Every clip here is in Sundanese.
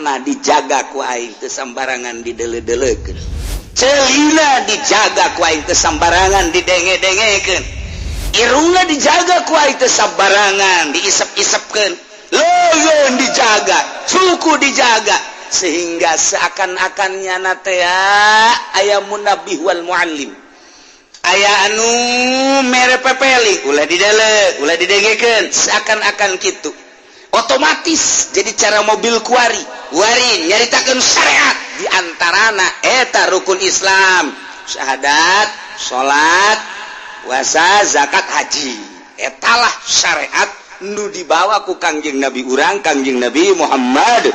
Matana dijaga ku aing teu sambarangan dideuleu-deleukeun, celina dijaga ku aing teu sambarangan didenge-dengekeun, irungna dijaga ku aing teu sambarangan diisep-isepkeun, leungeun dijaga, suku dijaga, sehingga seakan-akan nyana teh aya munabbih wal muallim, aya anu mere pepeli, ulah dideuleu, ulah didengekeun, seakan-akan gitu otomatis. Jadi cara mobil kuari wari nyaritakeun syariat, diantarana eta rukun Islam, syahadat, salat, puasa, zakat, haji. Etalah syariat nu dibawa ku Kangjeng Nabi urang, Kangjeng Nabi Muhammad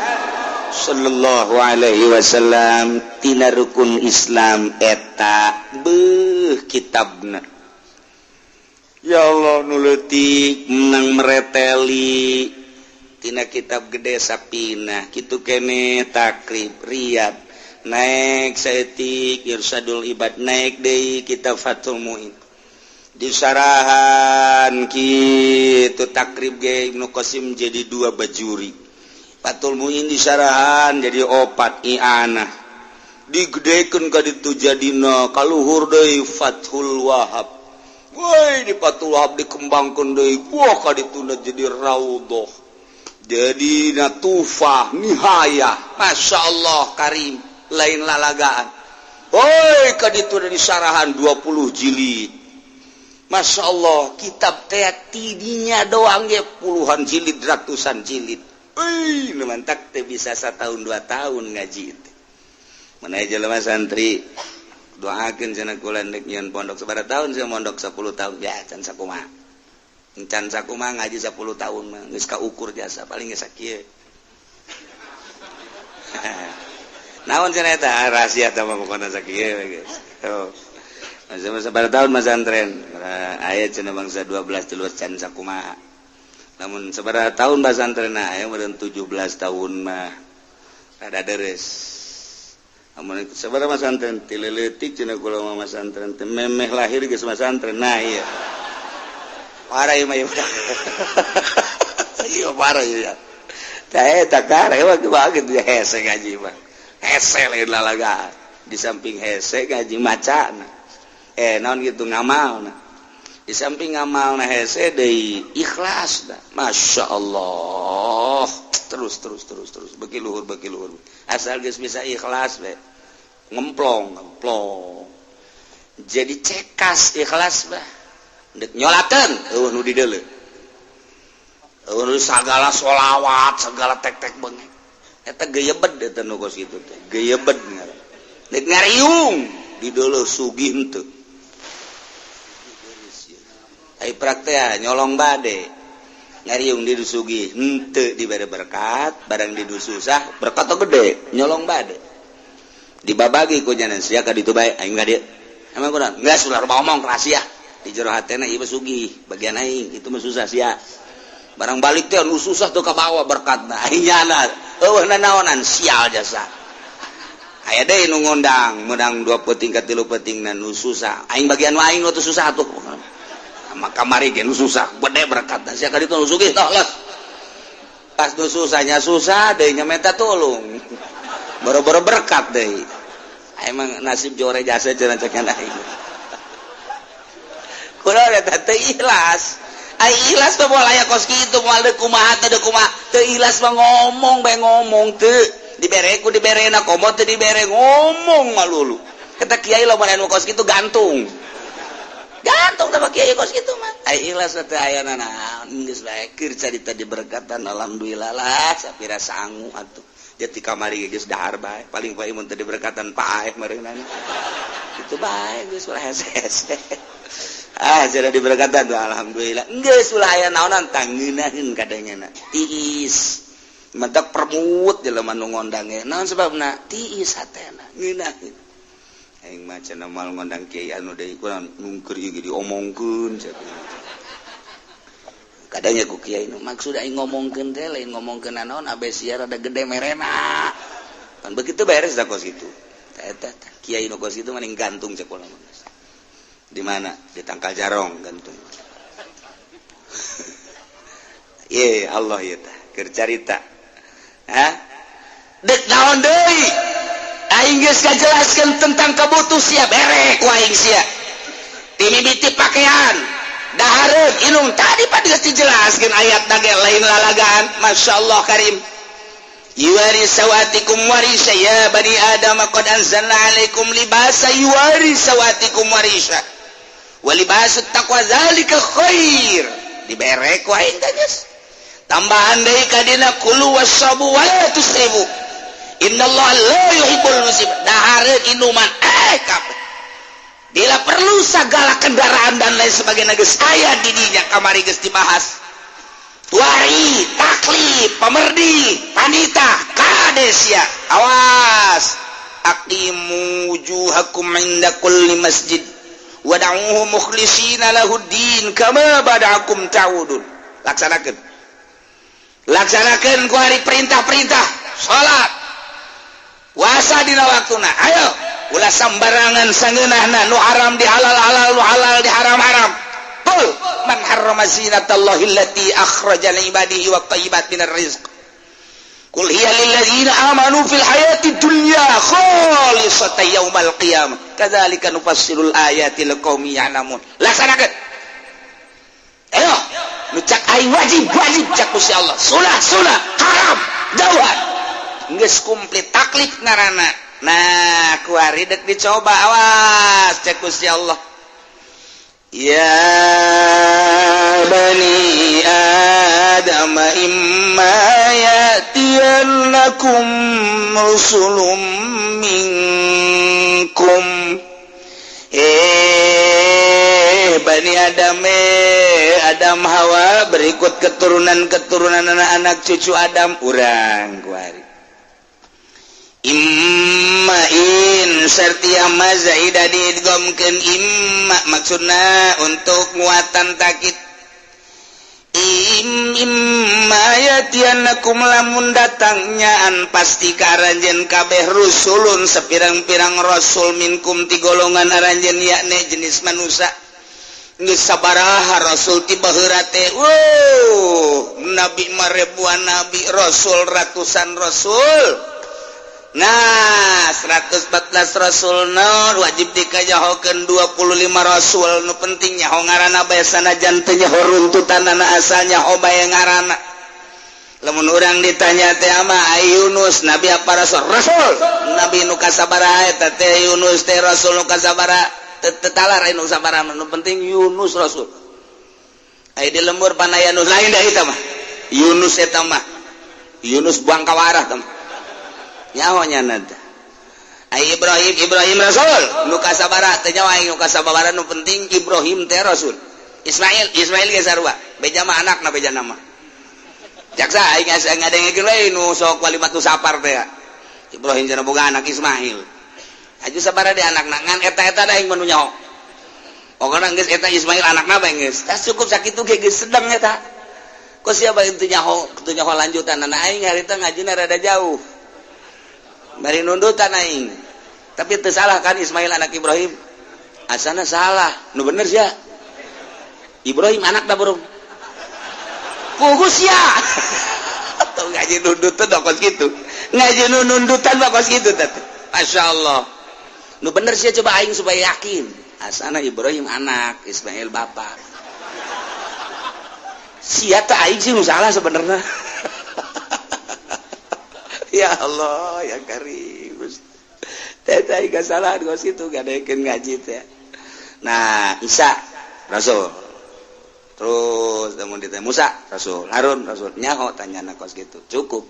Sallallahu Alaihi Wasallam. Tina rukun Islam eta beuh kitabna, ya Allah, nu leutik menang mereteli tina kitab gede Sapina kitu kene, Takrib, Riyad, naik saeutik Irsyadul Ibad, naik deui kitab Fathul Muin disarahan kitu. Takrib ge Ibnu Qasim jadi dua bajuri, Fathul Muin disarahan jadi opat, I'anah digedekeun ka ditu jadina kaluhur deui Fathul Wahab. Woi, di Fathul Wahab dikembangkeun deui, wah, ka dituna jadi Raudhah, jadi Tuhfah, Nihayah. Masya Allah Karim, lain lalagaan. Woi, ka ditu disarahan 20 jilid. Masya Allah, kitab teh tidinya doang ge puluhan jilid, ratusan jilid. Wih, nu mantak teh bisa setahun 2 tahun ngaji itu. Mana jelema santri doakeun cenah kula ndek nyieun pondok. Sabaraha tahun saya mondok? 10 tahun ya. Can sakumaha, can sakumaha ngaji 10 tahun mah geus kaukur jasa paling geus sakieu. Naon cenah eta rahasia teh mah, pokona sakieu geus. Oh. Masa sabaraha tahun masantren? Aya cenah bangsa 12 13, can sakumaha. Namun sabaraha tahun pasantren? Aya meureun 17 tahun mah rada deres. Namun sabaraha masantren? Ti leutik cenah kula mah masantren teh, memeh lahir geus masantren. Nah, iya parah ieu mah, ieu iya parah ieu ya. Tah eta kare mah gitu, hese ngaji mah, hese lain lalaga. Di samping hese ngaji macana naon gitu ngamal. Nah, di samping ngamal nah hese deui ikhlas dah. Masya Allah, terus terus terus terus beki luhur, beki luhur, asal geus bisa ikhlas be ngemplong ngemplong, jadi cekas ikhlas bah. Ndek nyolakeun euweuh nu dideuleu, euweuh nu sagala sholawat, segala tek-tek bengek eta geyebed. Eta nu kos kitu teh geyebed ngaran. Ndek ngariung dideuleu sugih henteu. Ai praktek nyolong bade ngariung di sugih henteu dibere berkat, barang di susah berkat gede. Nyolong bade dibabagi ku nyanan sia ka ditu bae, aing ka dieu emang kurang geus ulah ngomong rahasia. Di jero hatena ieu sugih bagian aing, itu mah susah sia. Barang balik teh nu susah tuh kabawa berkatna, aing nyana euweuh nanaonan, sial jasa. Aya deui nu ngundang menang dua peuting ka tilu peuting na nu susah, aing bagian aing nu susah tuh maka kamari ge nu susah gede berkat sia ka ditu nu sugih toh los. Pas nu susahnya susah deui nya minta tolong, boro-boro berkat deui. Emang nasib jore jasa cenah cek aing kula eta teu ikhlas. Ai ikhlas mah moal aya kos kitu, moal deuk kumaha teh, deuk kumaha. Teu ikhlas mah ngomong bae, ngomong teu dibere ku diberena, komo teu dibere ngomong malulu. Kata kiai lamun anu kos kitu gantung, gantung sama kiai kos kitu mah. Ai ikhlas teh aya naon geus bae keur carita diberkatan, alhamdulillah lah sapira sangu atuh. Jadi kamari geus dahar bae paling bae mun teu diberkatan paeh meureunana itu bae geus ulah hese-hese. Ah, sudah diberkatan tuh, alhamdulillah geus ulah aya naonan tangeunaheun kadangna tiis mentak permut jelema nu ngondang ge. Naon sebabna? Tiis hatena ngeunaheun. Aing mah cenah moal ngondang kiai anu deui kurang nungker ieu diomongkeun kadangnya ku kiai nu maksud aing ngomongkeun teh lain ngomongkeun naon, abe sia rada gede merena kan begitu beres dah kos kitu. Eta kiai nu kos kitu mending gantung cek kula. Di mana? Di tangkal jarong gantung. Ye Allah, ieu teh keur carita. Hah? Dek naon deui? Aing geus ngajelaskeun tentang kabutuh sia, bere ku aing sia. Ti mimiti pakaian, dahareun, inum, tadi pan geus dijelaskeun ayat ge lain lalagaan. Masya Allah karim. Yuwari sawatikum warisa ya bani Adam qad anzalna alaikum libasa yuwari sawatikum warisa wa libasut taqwa zalika khair. Dibere ku aing teh geus. Tambahan deui ka dina, kulu wasyabu wala tusrifu innallaha la yuhibbul musrifin. Dahareun, inuman, kabeh, bila perlu segala kendaraan dan lain sebagainya geus aya di dinya. Kamari geus dibahas wari taklif pamerdi panita kadesia. Awas, aqimu wujuhakum inda kulli masjid wad'uhu mukhlishina lahuddin kama bada'akum ta'udun. Laksanakeun, laksanakeun ku hari perintah-perintah salat, puasa dina waktuna. Ayo, ulah sambarangan sangeunahna, nu haram di halal-halal, nu halal di haram-haram. Qul man harrama zinatallahi allati akhraja li ibadihi wat thayyibat minar rizq qul hiya lil ladzina amanu fil hayati dunya khalisatan yaumal qiyamah kadzalika nufassilul ayati liqaumin ya'lamun. Laksanakeun, ayo. Nu cak aing wajib, wajib, cak Gusti Allah sunah, sunah, haram jauhan. Geus komplit taklif ngaranna. Nah, kuari dek dicoba, awas, cek Gusti Allah, ya bani Adam imma ya'tiyannakum rusulum minkum. Bani Adam, Adam Hawa, berikut keturunan-keturunan anak-anak cucu Adam urang kuari, imma in sertia ma zaida diidghamkeun imma, maksudna untuk muatan takit. Im imma yatiannakum, lamun datangnyaan pasti ka aranjeun kabeh, rusulun sepirang-pirang rasul, minkum ti golongan aranjeun, yakni jenis manusia. Geus sabaraha rasul ti baheula teh? Wow, nabi mah ribuan nabi, rasul ratusan rasul. Nah, 114 rasul non wajib dikajahokeun 25 rasul. Nu penting nyaho ngaranna bae, sanajan teu nyaho runtutanana, asal nyaho bae ngaranna. Lamun urang ditanya teh ama Yunus nabi apa rasul? Rasul. Nabi nu kasabaraha eta teh? Yunus teh rasul nu kasabaraha? Teu talar nu sabaraha, nu penting Yunus rasul. Aya di lembur panaya Yunus lain da eta mah. Yunus eta mah Yunus buang kawarah teh mah. Nyaho nya teh. Ai Ibrahim, Ibrahim rasul nu kasabaraha? Teu nyaho aing nu kasabaraha, nu penting Ibrahim teh rasul. Ismail, Ismail ge sarua, beja mah anakna, beja nama. Jaksa aing asa ngadengekeun we nu sok walimatu safar teh. Ibrahim cenah boga anak Ismail. Aju sabaraha di anakna, ngan eta-eta da aing mah nu nyaho. Pokona geus eta Ismail anakna bae geus. Tah, cukup sakitu ge geus sedeng eta. Kok siapa itu nyaho, teu nyaho lanjutan. Nah, aing harita ngajina rada jauh. Bari nundutan aing. Tapi teu salah kan Ismail anak Ibrahim? Asana salah. Nu bener sia. Ibrahim anak da burung. Pugus ya. Tuh ngaji nundutan kos gitu. Ngaji nundutan mah kos gitu teh. Masya Allah. Nu bener sih coba aing supaya yakin. Asana Ibrahim anak, Ismail bapak. Sia teh aing sih nu salah sebenarnya. Ya Allah, ya Karim. Teh teh gak salah kos itu gadekeun ngaji teh. Nah, Isa Rasul. Terus lamun ditanya Musa Rasul, Harun Rasul, nyaho tanya kos gitu. Cukup.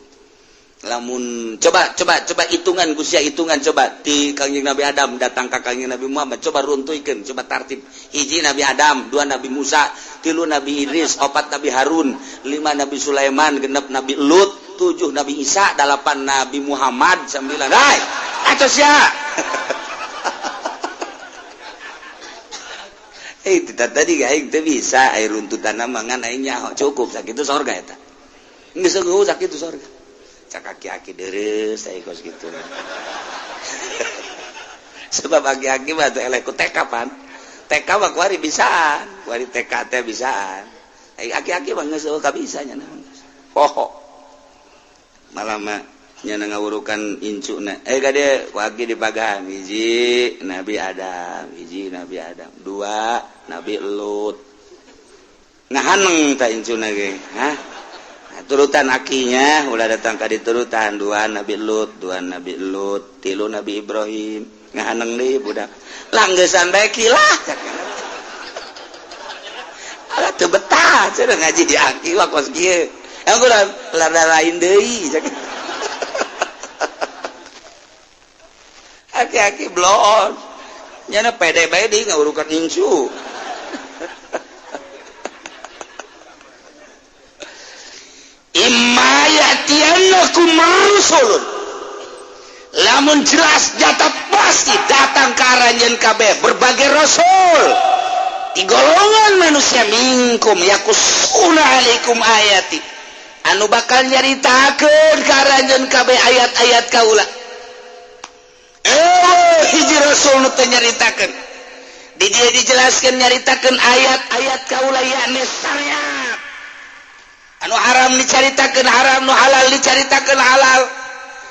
Lamun coba coba coba hitungan Gusia, hitungan coba di Kangjeng Nabi Adam datang ke Kangjeng Nabi Muhammad, coba runtuhkeun, coba tartib. Hiji Nabi Adam, dua Nabi Musa, tilu Nabi Idris, opat Nabi Harun, lima Nabi Sulaiman, genep Nabi Lut, tujuh Nabi Isa, delapan Nabi Muhammad, sembilan. Hai, atau sia. Tidak tadi aing teu bisa air runtutan mangan aing nyaho cukup sakitu sorga eta. Geus eueuh sakitu sorga. Cak aki-aki deres aing kos kitu. Sebab aki-aki mah teh eleh ku TK pan. TK mah kuari bisaan, kuari TK teh bisaan. Aing aki-aki mah geus eueuh kabisa nya. Poho. Malah mah Nya ngawurukan incuna kade ku aki dipagahan hiji Nabi Adam, hiji Nabi Adam, dua Nabi Lut. Ngahaneng ta incuna ge, hah? Nah, turutan akinya ulah datang ka diturutan dua Nabi Lut, dua Nabi Lut, tilu Nabi Ibrahim. Ngahaneng deui budak. Langgesan bae kilah. Ala teu betah cenah ngaji di aki mah kos kieu. Yang kurang lada lain deui. Aki-aki blon nyana pede bae di ngawurukan incu. Imma ya'tiyannakum rusulun, lamun jelas nyata pasti datang ka aranjeun kabeh berbagai rasul di golongan manusia minkum yakusuna alaikum ayati, anu bakal nyaritakeun ka aranjeun kabeh ayat-ayat kaula. Hiji rasul nu teu nyaritakeun, di dieu dijelaskeun nyaritakeun ayat-ayat kaula yakni syariat. Anu haram dicaritakeun haram, nu halal dicaritakeun halal.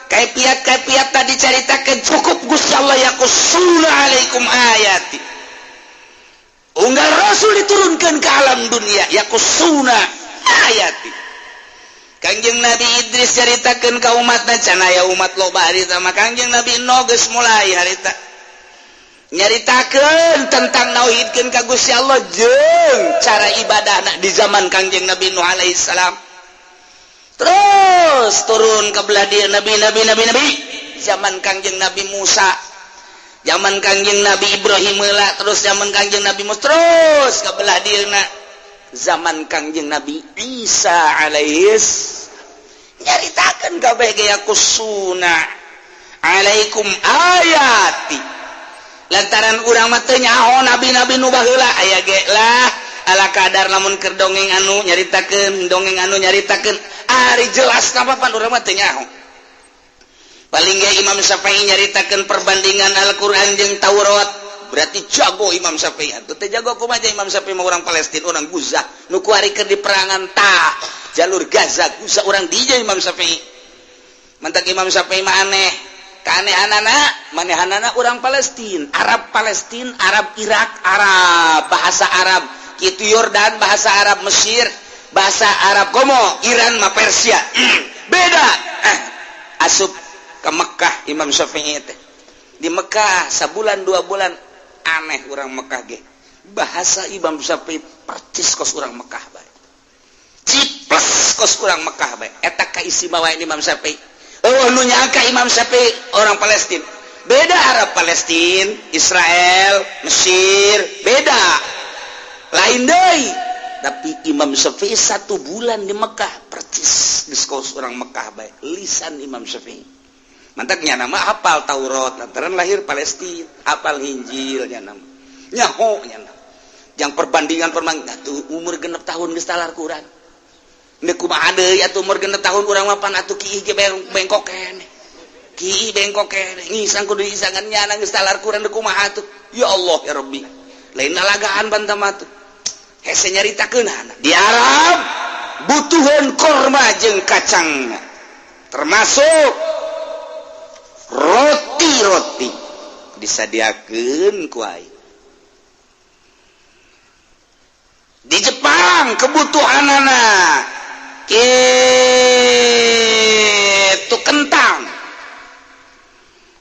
Kaifiat-kaifiat tadi dicaritakeun cukup Gusti Allah yakusuna alaikum ayati. Unggal rasul diturunkan ke alam dunia yakusuna ayati. Kangjeng Nabi Idris caritakeun ka umatna, can aya umat loba harita mah. Kangjeng Nabi Nuh geus mulai harita nyaritakeun tentang nauhidkeun ka Gusti Allah jeung cara ibadahna di zaman Kangjeng Nabi Nuh alaihi salam. Terus turun ke belah dieu nabi nabi nabi nabi zaman Kangjeng Nabi Musa, zaman Kangjeng Nabi Ibrahim heula, terus zaman Kangjeng Nabi Musa, terus ke belah dieuna zaman Kangjeng Nabi Isa alaihis nyaritakeun kabeh ge yakusuna alaikum ayati. Lantaran urang mah teu nyaho nabi-nabi nu baheula aya ge lah ala kadar lamun keur dongeng anu nyaritakeun, dongeng anu nyaritakeun, ari jelas napa pan urang mah teu nyaho. Paling ge Imam Syafi'i nyaritakeun perbandingan Al-Qur'an jeung Taurat, berarti jago Imam Syafi'i. Atuh teh jago kumaha Imam Syafi'i mah orang Palestina, orang Gaza, nu kuari keur di perangan ta jalur Gaza, Gaza orang dieu Imam Syafi'i. Mantak Imam Syafi'i mah aneh. Keanehanana, manehanana orang Palestina, Arab Palestina, Arab Irak, Arab bahasa Arab, kitu Yordan bahasa Arab, Mesir bahasa Arab, komo Iran mah Persia. Beda. Asup ke Mekah Imam Syafi'i teh. Di Mekah sabulan 2 bulan aneh orang Mekah ge. Bahasa Imam Syafi'i percis kos orang Mekah bae. Ciples kos orang Mekah bae. Eta kaistimewaan Imam Syafi'i. Oh, nu nyangka Imam Syafi'i orang Palestina. Beda Arab Palestina, Israel, Mesir, beda. Lain deui. Tapi Imam Syafi'i 1 bulan di Mekah percis geus kos orang Mekah bae. Lisan Imam Syafi'i. Mantaknya nama hafal Taurat, lantaran lahir Palestina, hafal Injil nya nama. Nyaho nya nama. Yang perbandingan atuh umur 6 tahun geus talar Quran. Neuk kumaha deui atuh umur 6 tahun urang mah pan atuh kiih ge bengkok keneh. Kiih bengkok keneh. Ngisang kudu isangan nyana geus talar Quran deuk kumaha atuh. Ya Allah ya Rabbi. Lain lalagaan bantam atuh. Hese nyaritakeun di Arab butuheun korma jeung kacang. Termasuk roti-roti disadiakeun ku aing. Di Jepang kebutuhanana kitu kentang.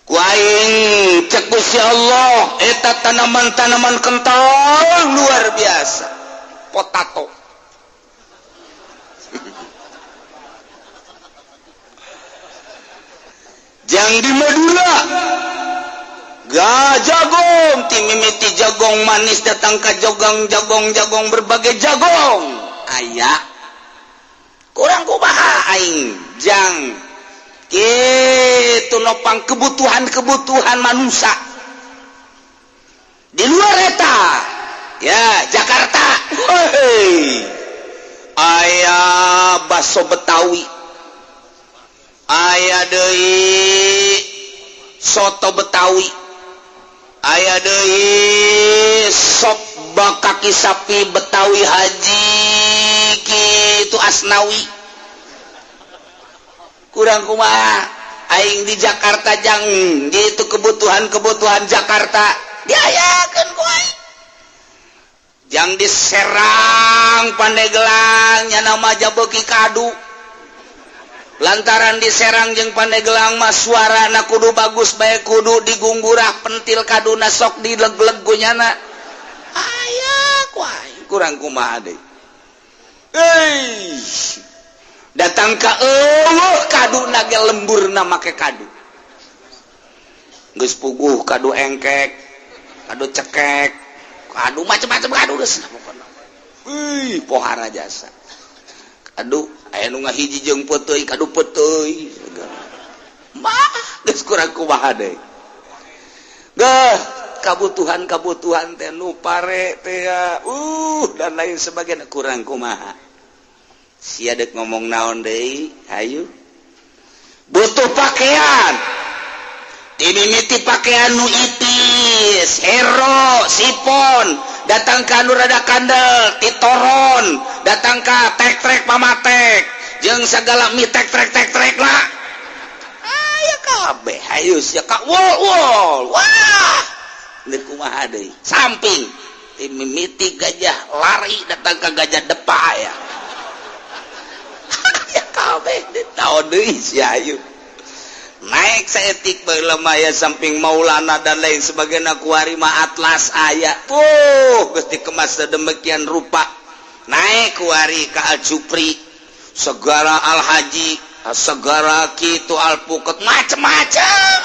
Ku aing cek Gusti Allah eta tanaman-tanaman kentang luar biasa. Potato. Jang di Madura gajagong timimiti jagong manis datang ke jogong jagong jagong berbagai jagong aya kurang kumaha aing jang kitu nopang kebutuhan-kebutuhan manusia di luar eta ya Jakarta hei aya baso Betawi aya deui soto Betawi aya deui sop bakaki sapi Betawi haji kitu Asnawi kurang kumaha Aing di Jakarta jang gitu, kebutuhan-kebutuhan Jakarta diayakeun ku aing. Jang di Serang, Pandeglang, nyana mah beuki kadu. Lantaran di Serang jeung Pandeglang mah suarana kudu bagus bae, kudu digunggurak pentil kaduna, sok dileg-leg ku nyana, aya ku aing. Kurang kumaha deui? Euy, datang ka euweuh kaduna ge, lemburna make kadu. Geus puguh kadu engkek, kadu cekek, kadu macam-macam, kadu geus pokona. Wih, pohara jasa kadu. Aya nu ngahiji jeung peuteuy, kadu peuteuy mah. Geus kurang kumaha deui? Geh, kabutuhan-kabutuhan teh nu pare teh dan lain sebagainya, kurang kumaha sia? Dek ngomong naon deui? Hayu, butuh pakaian, timimiti pakaian nu ipis, Hero, sipon, datang ka nu rada kandel, titoron, datang ka tek-trek, pamatek, jeung segala mi tek trek tek trek lah, aya kabeh. Hayu sia ka wol wol, wah, deuk kumaha deui? Samping timimiti gajah lari, datang ka gajah depa, aya ya kabeh. Naon deui sia? Hayu naik saeutik baheula mah aya samping Maulana dan lain sebagainya, kuari mah Atlas aya. Tuh, geus dikemas sedemikian rupa. Naik kuari ka Al Jupri, segala Al Haji, segala kitu, alpuket macem-macem.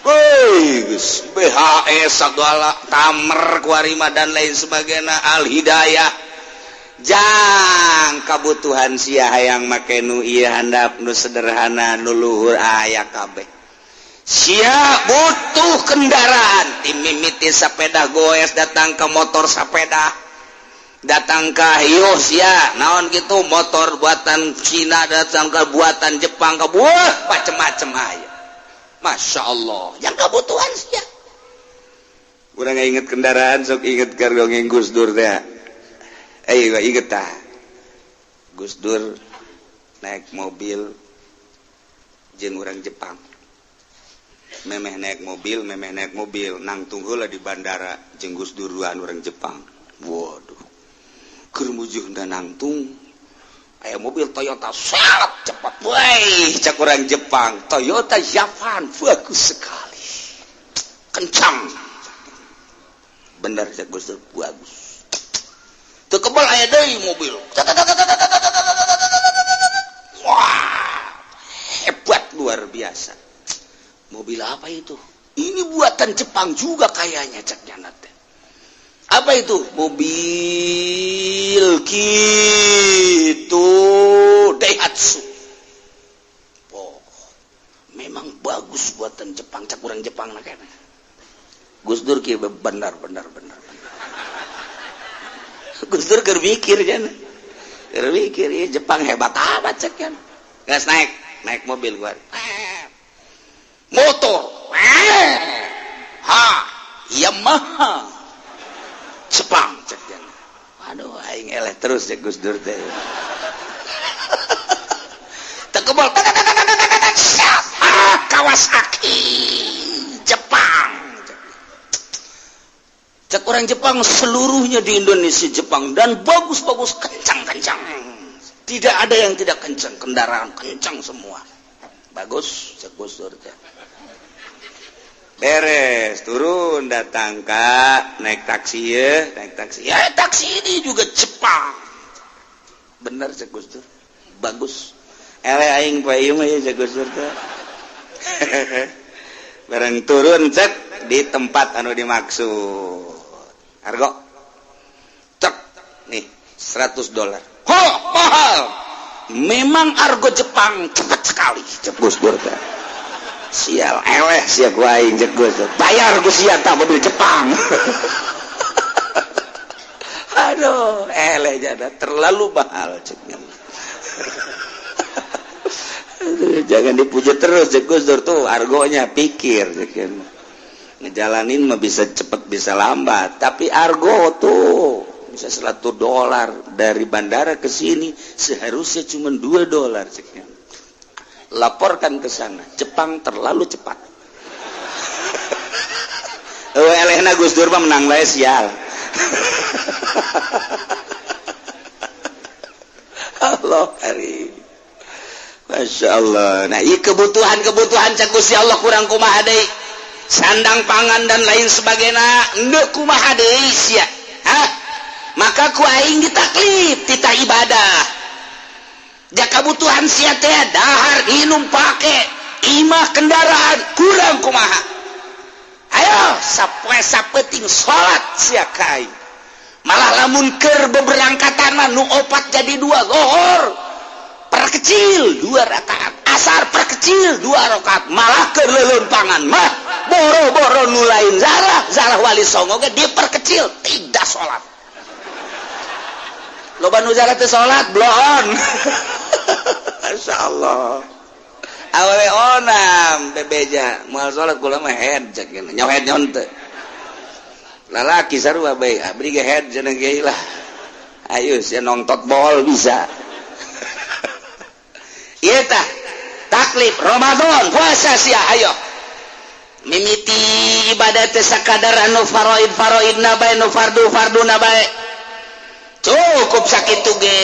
Wih, geus BHS segala, tamer kuari mah dan lain sebagainya, Al Hidayah. Jang kabutuhan sia hayang make nu ieu handap, nu sederhana, nu luhur, aya kabeh. Sia butuh kendaraan, timimiti sepeda goes, datang ke motor sepeda, datang ke hius ya naon gitu, motor buatan Cina, datang ke buatan Jepang, ke buah macem-macem aya. Masya Allah, yang kebutuhan sia. Urang inget kendaraan sok inget keur dongeng Gus Dur teh. Eh, inget tah, Gus Dur naik mobil jeung orang Jepang, memeh naik mobil, memeh naik mobil, nangtung heula di bandara jeung Gus Dur duaan orang Jepang. Waduh, keur mujuh nangtung, aya mobil Toyota sangat cepat. Woi, cak orang Jepang, "Toyota Japan bagus sekali, kencang." "Bener," cak Gus Dur, "bagus." Teu kebal aya deui mobil, wah, hebat, luar biasa. "Mobil apa itu?" "Ini buatan Jepang juga kayaknya," cak nyana teh. "Apa itu?" "Mobil gitu, Daihatsu." "Oh, memang bagus buatan Jepang," cak orang Jepang nah kayaknya. Gus Dur kieu, "Benar, benar, benar, benar." Gus Dur keur mikir jan. Keur mikir, "Ieu Jepang hebat amat," cek kan. Gas naik, naik mobil gua. Motor. Ha, Yamaha. Jepang, cek jan. "Aduh, aing eleh terus," cek Gus Dur teh. Teu kebal. Ah, Kawasaki Jepang. Cek orang Jepang, "Seluruhnya di Indonesia Jepang dan bagus-bagus, kencang-kencang. Tidak ada yang tidak kencang, kendaraan kencang semua. Bagus," cek Gus Dur teh. Beres, turun, datang kak, naik taksi ya, naik taksi. "Ya, taksi ini juga Jepang." "Bener," cek Gus Dur. "Bagus." "Eleh aing poe ieu mah ya," cek Gus Dur teh. Bareng turun, cek di tempat anu dimaksud. "Argo." Cek, "Nih 100 dolar." "Ho, mahal." "Memang argo Jepang cepat sekali," cek Gus Dur teh. "Sial, eleh sia ku aing," cek Gus Dur. "Bayar ku sia tah mobil Jepang." "Aduh, eleh jada, terlalu mahal," ceknya. Aduh, "Jangan dipuji terus," cek Gus Dur tuh, "argonya pikir," cek. Ngejalanin mah bisa cepet, bisa lambat, tapi argo tuh bisa 100 dolar dari bandara ke sini, seharusnya cuma 2 dolar ceknya. Laporkan ke sana, Jepang terlalu cepat. Oh, elehna Gus Dur mah menang bae, sial. Allah karim. Masya Allah. Nah, ieu kebutuhan-kebutuhan cek Gusti Allah kurang kumaha deui? Sandang, pangan, dan lain sebagainya, endeu kumaha deui sia? Hah? Maka ku aing ditaklif tita ibadah. Ja kebutuhan sia teh dahar, minum, pake, imah, kendaraan, kurang kumaha? Ayo, sapoe sapeting salat sia ka aing. Malah lamun keur beberangkatan mah nu opat jadi dua, lohor perkecil dua rakaat, asar perkecil dua rakaat. Malah keur leuleumpangan mah boro-boro nu lain zarah, zarah Wali Songo ge diperkecil, tidak salat. Loba nu zarah teu salat bloon. Masya Allah. Awewe onam bebeja moal salat, kula mah head cek nyaho head nyaho teu. Lalaki sarua bae, abdi ge head cenah ge lah. Ayo sia nongtot bol bisa. Ieu tah taklif Ramadan, puasa sia, ayo. Mimiti ibadah teh sakadar anu faraid faraidna bae, nu fardu farduna bae. Cukup sakitu ge,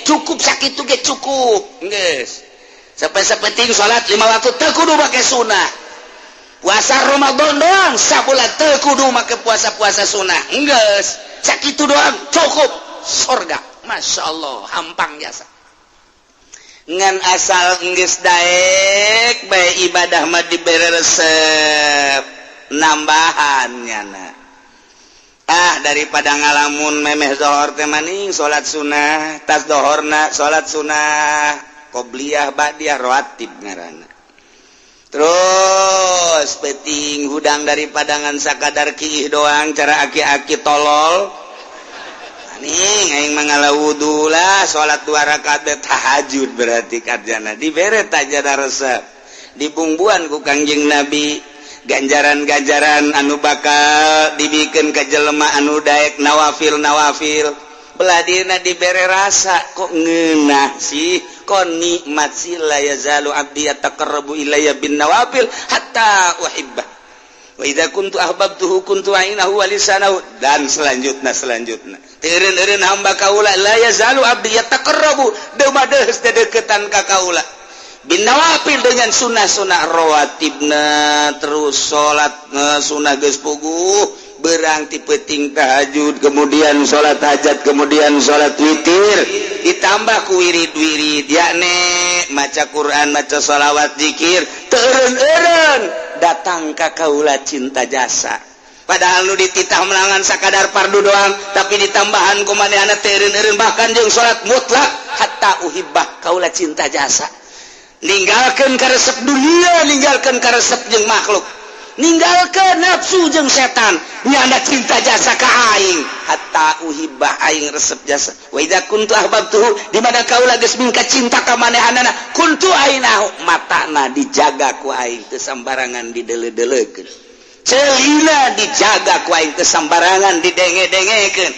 cukup sakitu ge cukup. Geus. Sampai sapenting salat lima waktu teu kudu make sunah. Puasa Ramadan doang sabulan, teu kudu make puasa-puasa sunah. Geus, sakitu doang cukup surga. Masya Allah, hampang jasa. Ngan asal geus daek bae ibadah mah dibere resep nambahan nyana. Ah, daripada ngalamun memeh zohor teh maning salat sunah, tas dohorna salat sunah qobliyah, ba'diyah, rawatib ngaranna. Terus peting hudang daripada ngan sakadar kiih doang, cara aki-aki tolol nih, aing mangala wudu lah, salat dua rakaat teh tahajud berarti karjana dibere tajana resep, dibumbuan ku Kangjeng Nabi ganjaran-ganjaran anu bakal dibikin ke jelema anu daek nawafil nawafil. Beladina dibere rasa, kok ngeunah sih, kok nikmat sih. La yazalu abdi yataqarrabu ilayya bin nawafil hatta uhibbah, wa idza kuntu ahbabtuhu kuntu ainahu wa lisanahu, dan selanjutnya selanjutnya. Teureun-eureun hamba kaula, la yazalu abdi yataqarrabu, deuma deus dedeketan ka kaula, bin nawafil, dengan sunnah-sunnah rawatibna. Terus salat sunnah geus puguh, berang ti peuting tahajud, kemudian salat hajat, kemudian salat witir, ditambah ku wirid-wirid, yakni maca Quran, maca sholawat, zikir. Teureun-eureun datang ka kaula cinta jasa. Padahal nu dititah melangan sakadar fardu doang, tapi ditambahan ku manehna teureun-eureun, bahkan jeung salat mutlak, hatta uhibbah, kaula cinta jasa. Ninggalkeun karesep dunia, ninggalkeun karesep jeung makhluk, ninggalkeun nafsu jeung setan, nyana cinta jasa ka aing, hatta uhibbah, aing resep jasa. Wa idza kuntu ahbabtuhu, di mana kaula geus mingka cinta ka manehanana, kuntu ainahu, matana dijaga ku aing teu sambarangan dideuleu-deuleukeun, celina dijaga ku aing teu sambarangan didenge-dengekeun,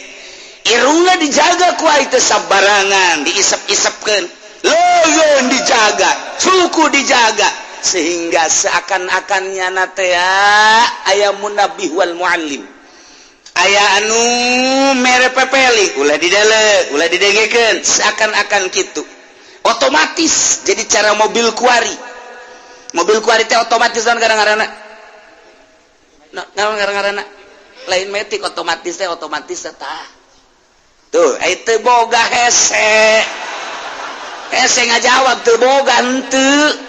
irungna dijaga ku aing teu sambarangan diisep-isepkeun, leungeun dijaga, suku dijaga, sehingga seakan-akan nyana teh aya munabih wal muallim, aya anu mere pepeli, ulah didele, ulah didengekeun, seakan-akan gitu otomatis. Jadi cara mobil kuari, mobil kuari teh otomatis. Naon ngaran-ngaranna? Naon ngaran-ngaranna? Lain metik, otomatis teh, otomatis teh tuh itu boga hese hese ngajawab tuh boga henteu.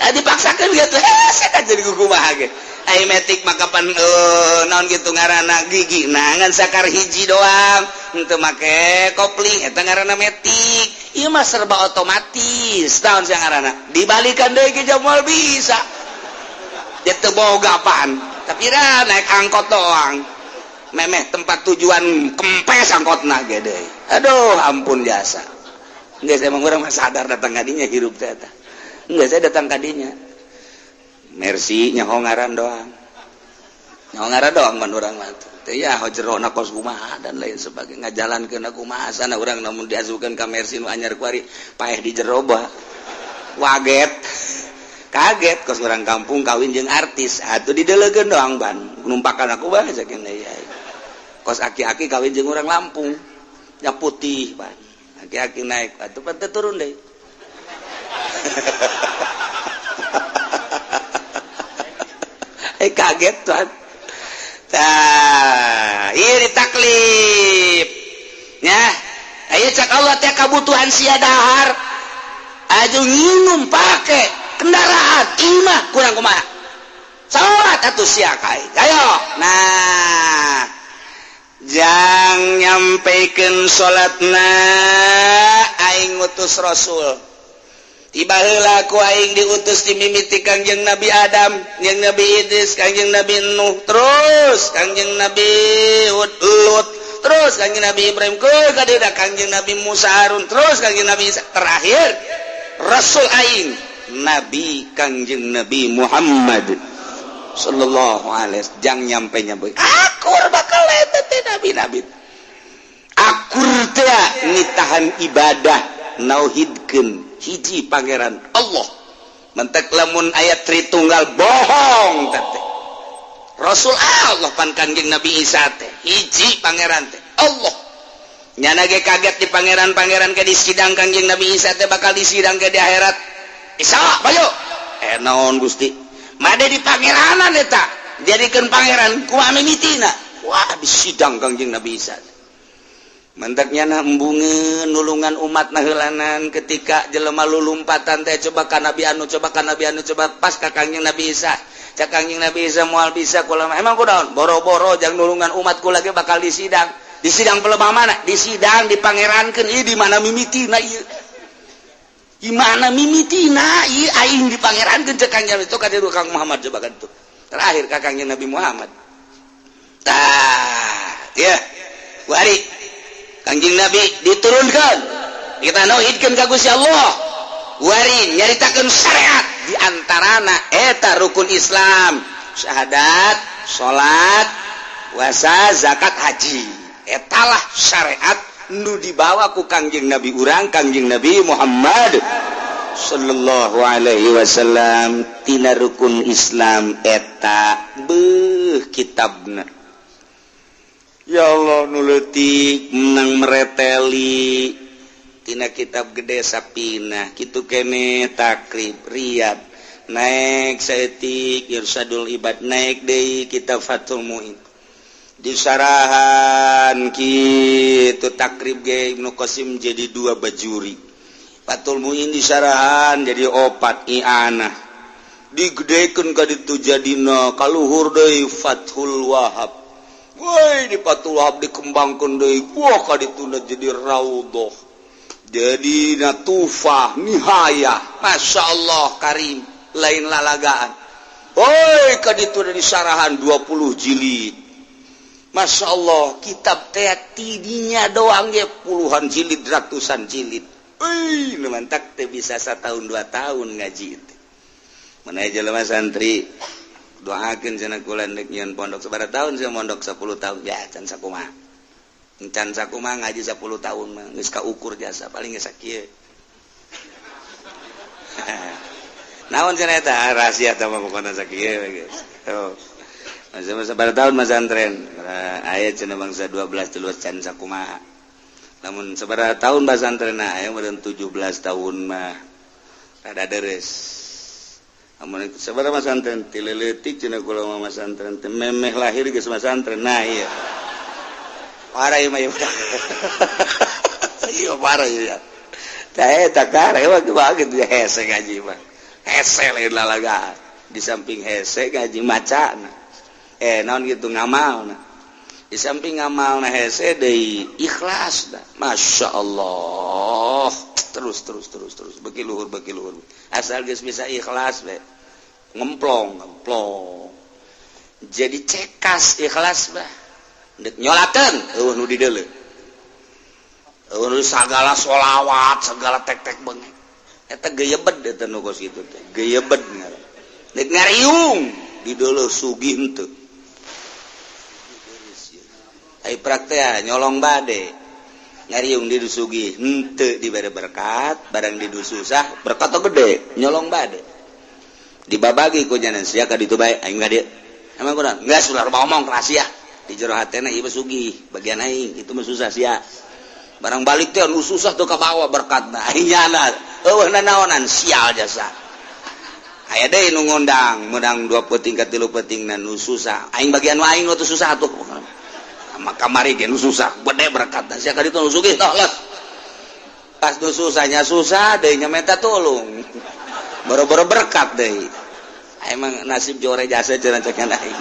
Nah, dipaksakan gitu hese kan jadi kumaha ge. Ai metik mah kapan naon gitu ngaranna, gigi nah ngan sakar hiji doang, henteu make kopling, eta ngaranna metik. Ieu mah serba otomatis. Naon sih ngaranna, dibalikan deui ke moal bisa. Dia teu boga apaan, tapi dah naik angkot doang, memeh tempat tujuan kempes angkotna gede. Aduh, ampun jasa. Enggak, saya emang orang mah sadar datang kadinya hirup teh eta. Enggak, saya datang kadinya. Mercy nyaho ngaran doang. Nyawa ngaradong man urang mah teh ya jerona kos kumaha dan lain sebagainya, ngajalankeun kumaha sana urang. Namun diasukeun ka Mercy nu anyar kuari, paeh di jero bah waget, kaget kos orang kampung kawin jeung artis atuh didelegeun doang ban numpakan aku bah saking ya. Kos aki-aki kawin jeung orang Lampung ya, putih ban aki-aki naik atuh pan turun deh. Eh, kaget tuan. Tah, ieu ditaklif nya. Ayo, cak Allah teh kabutuhan sia dahar aju nginum, pake kendaraan, imah, kurang kumaha? Salat atuh sia kai. Ayo, nah, jang nyampaikan salatna aing ngutus rasul. Tiba heula ku aing diutus dimimiti Kangjeng Nabi Adam, jeung Nabi Idris, Kangjeng Nabi Nuh, terus Kangjeng Nabi Hud, Lut, terus Kangjeng Nabi Ibrahim, ke kadida Kangjeng Nabi Musa, Harun, terus Kangjeng Nabi Isa, terakhir rasul aing Nabi Kangjeng Nabi Muhammad sallallahu alaihi. Jang nyampe nyampe akur bakal eta teh nabi-nabi akur teh nitahan ibadah, nauhidkeun hiji Pangeran Allah. Mentek lamun ayat Tritunggal bohong teh. Rasul Allah pan Kangjeng Nabi Isa teh hiji Pangeran teh Allah. Nyana ge kaget di pangeran-pangeran ke di sidang. Kangjeng Nabi Isa teh bakal disidang ke di akhirat. Isa, bayo, eh, naon Gusti? Made di pangeranan eta jadikeun pangeran kumaha mimitina? Wah, di sidang Kangjeng Nabi Isa. Mentaknya na embungeun nulungan umat naheulanan ketika jelema lulumpatan teh, coba ka Nabi anu, coba ka Nabi anu, coba pas ka Kangjeng Nabi Isa. Cak Kangjeng Nabi Isa, moal bisa kula. Emang kunaon? Boro-boro jang nulungan umat kula ge bakal disidang. Di sidang pelebah mana? Di sidang dipangerankeun. Ieu di mana mimitina ieu? Di mana mimitina ieu aing dipangerankeun? Cek Kangjeng itu ka Kang Muhammad, coba kan itu terakhir ka Kangjeng Nabi Muhammad. Tah ya, wari Kangjeng Nabi diturunkan, kita nauhidkeun ka Gusti Allah, wari nyaritakeun syariat, di antarana eta rukun Islam, syahadat, salat, puasa, zakat, haji. Etalah syariat nu dibawa ku Kangjeng Nabi urang, Kangjeng Nabi Muhammad sallallahu alaihi wasallam. Tina rukun Islam eta beuh kitabna, ya Allah, nu leutik menang mereteli tina kitab gede Sapina kitu kene, Takrib, Riyad, naik saeutik Irsyadul Ibad, naik deui kitab Fathul Muin disarahan kitu. Takrib ge Ibnu Qasim jadi dua bajuri, Fathul Muin disarahan jadi opat, I'anah digedekeun ka ditu jadina kaluhur deui Fathul Wahab. Woi, di Fathul Wahab dikembangkan deui, wah, ka dituna jadi Raudhah, jadi Natufah, Nihayah. Masya Allah Karim, lain lalagaan. Woi, ka dituna disarahan 20 jilid. Masya Allah, kitab teh tidinya doang ge puluhan jilid, ratusan jilid. Wih, nu mantak teh bisa setahun 2 tahun ngaji itu. Mana jelema santri doakeun cenah kula ndek nyieun pondok. Sabaraha tahun sih mondok? 10 tahun ya. Can sakumaha, can sakumaha ngaji 10 tahun mah geus kaukur jasa paling geus sakieu. Naon cenah eta rahasia teh mah, pokona sakieu geus. Oh. Masa masa tahun masantren aya cenah bangsa 12 13, can sakumaha. Namun sabaraha tahun pasantren aya meureun 17 tahun mah rada deres. Amun sabaraha masantren? Ti leutik cenah kula mah masantren teh, memeh lahir geus masantren. Nah, iya parah ieu mah, ieu iya parah ieu. Tah eta kare mah gitu, hese ngaji mah, hese lain lalagaan. Di samping hese ngaji maca eh naon gitu, ngamal. Nah, di samping ngamal nah hese deui ikhlas dah. Masya Allah, terus terus terus terus, beki luhur, beki luhur, asal geus bisa ikhlas be ngemplong ngemplong, jadi cekas ikhlas bah. Ndek nyolakeun eueuh nu dideuleu, eueuh nu sagala sholawat, segala tek-tek beungek eta geyebed, eta nu kos kitu teh geyebed ngaran. Ndek ngariung dideuleu sugih henteu. Ai praktek nyolong bade ngariung di sugih henteu dibere berkat, barang di susah berkat gede. Nyolong bade dibabagi ku nyanan, sia ka ditu bae, aing ka dieu. Emang kurang geus ulah ngomong rahasia di jero hatena, ieu sugih bagian aing, itu mah susah sia. Barang balik teh nu susah tuh kabawa berkatna, aing nyana eueuh nanaonan, sial jasa. Aya deui nu ngondang menang dua peuting ka tilu peuting, na nu susah aing, bagian aing nu susah tuh. Maka kamari ge nu susah gede berkatna, sia ka ditu nu sugih toh los. Pas nu susahnya susah deui nya minta tolong, boro-boro berkat deui. Emang nasib jore jasa cenah cek aing.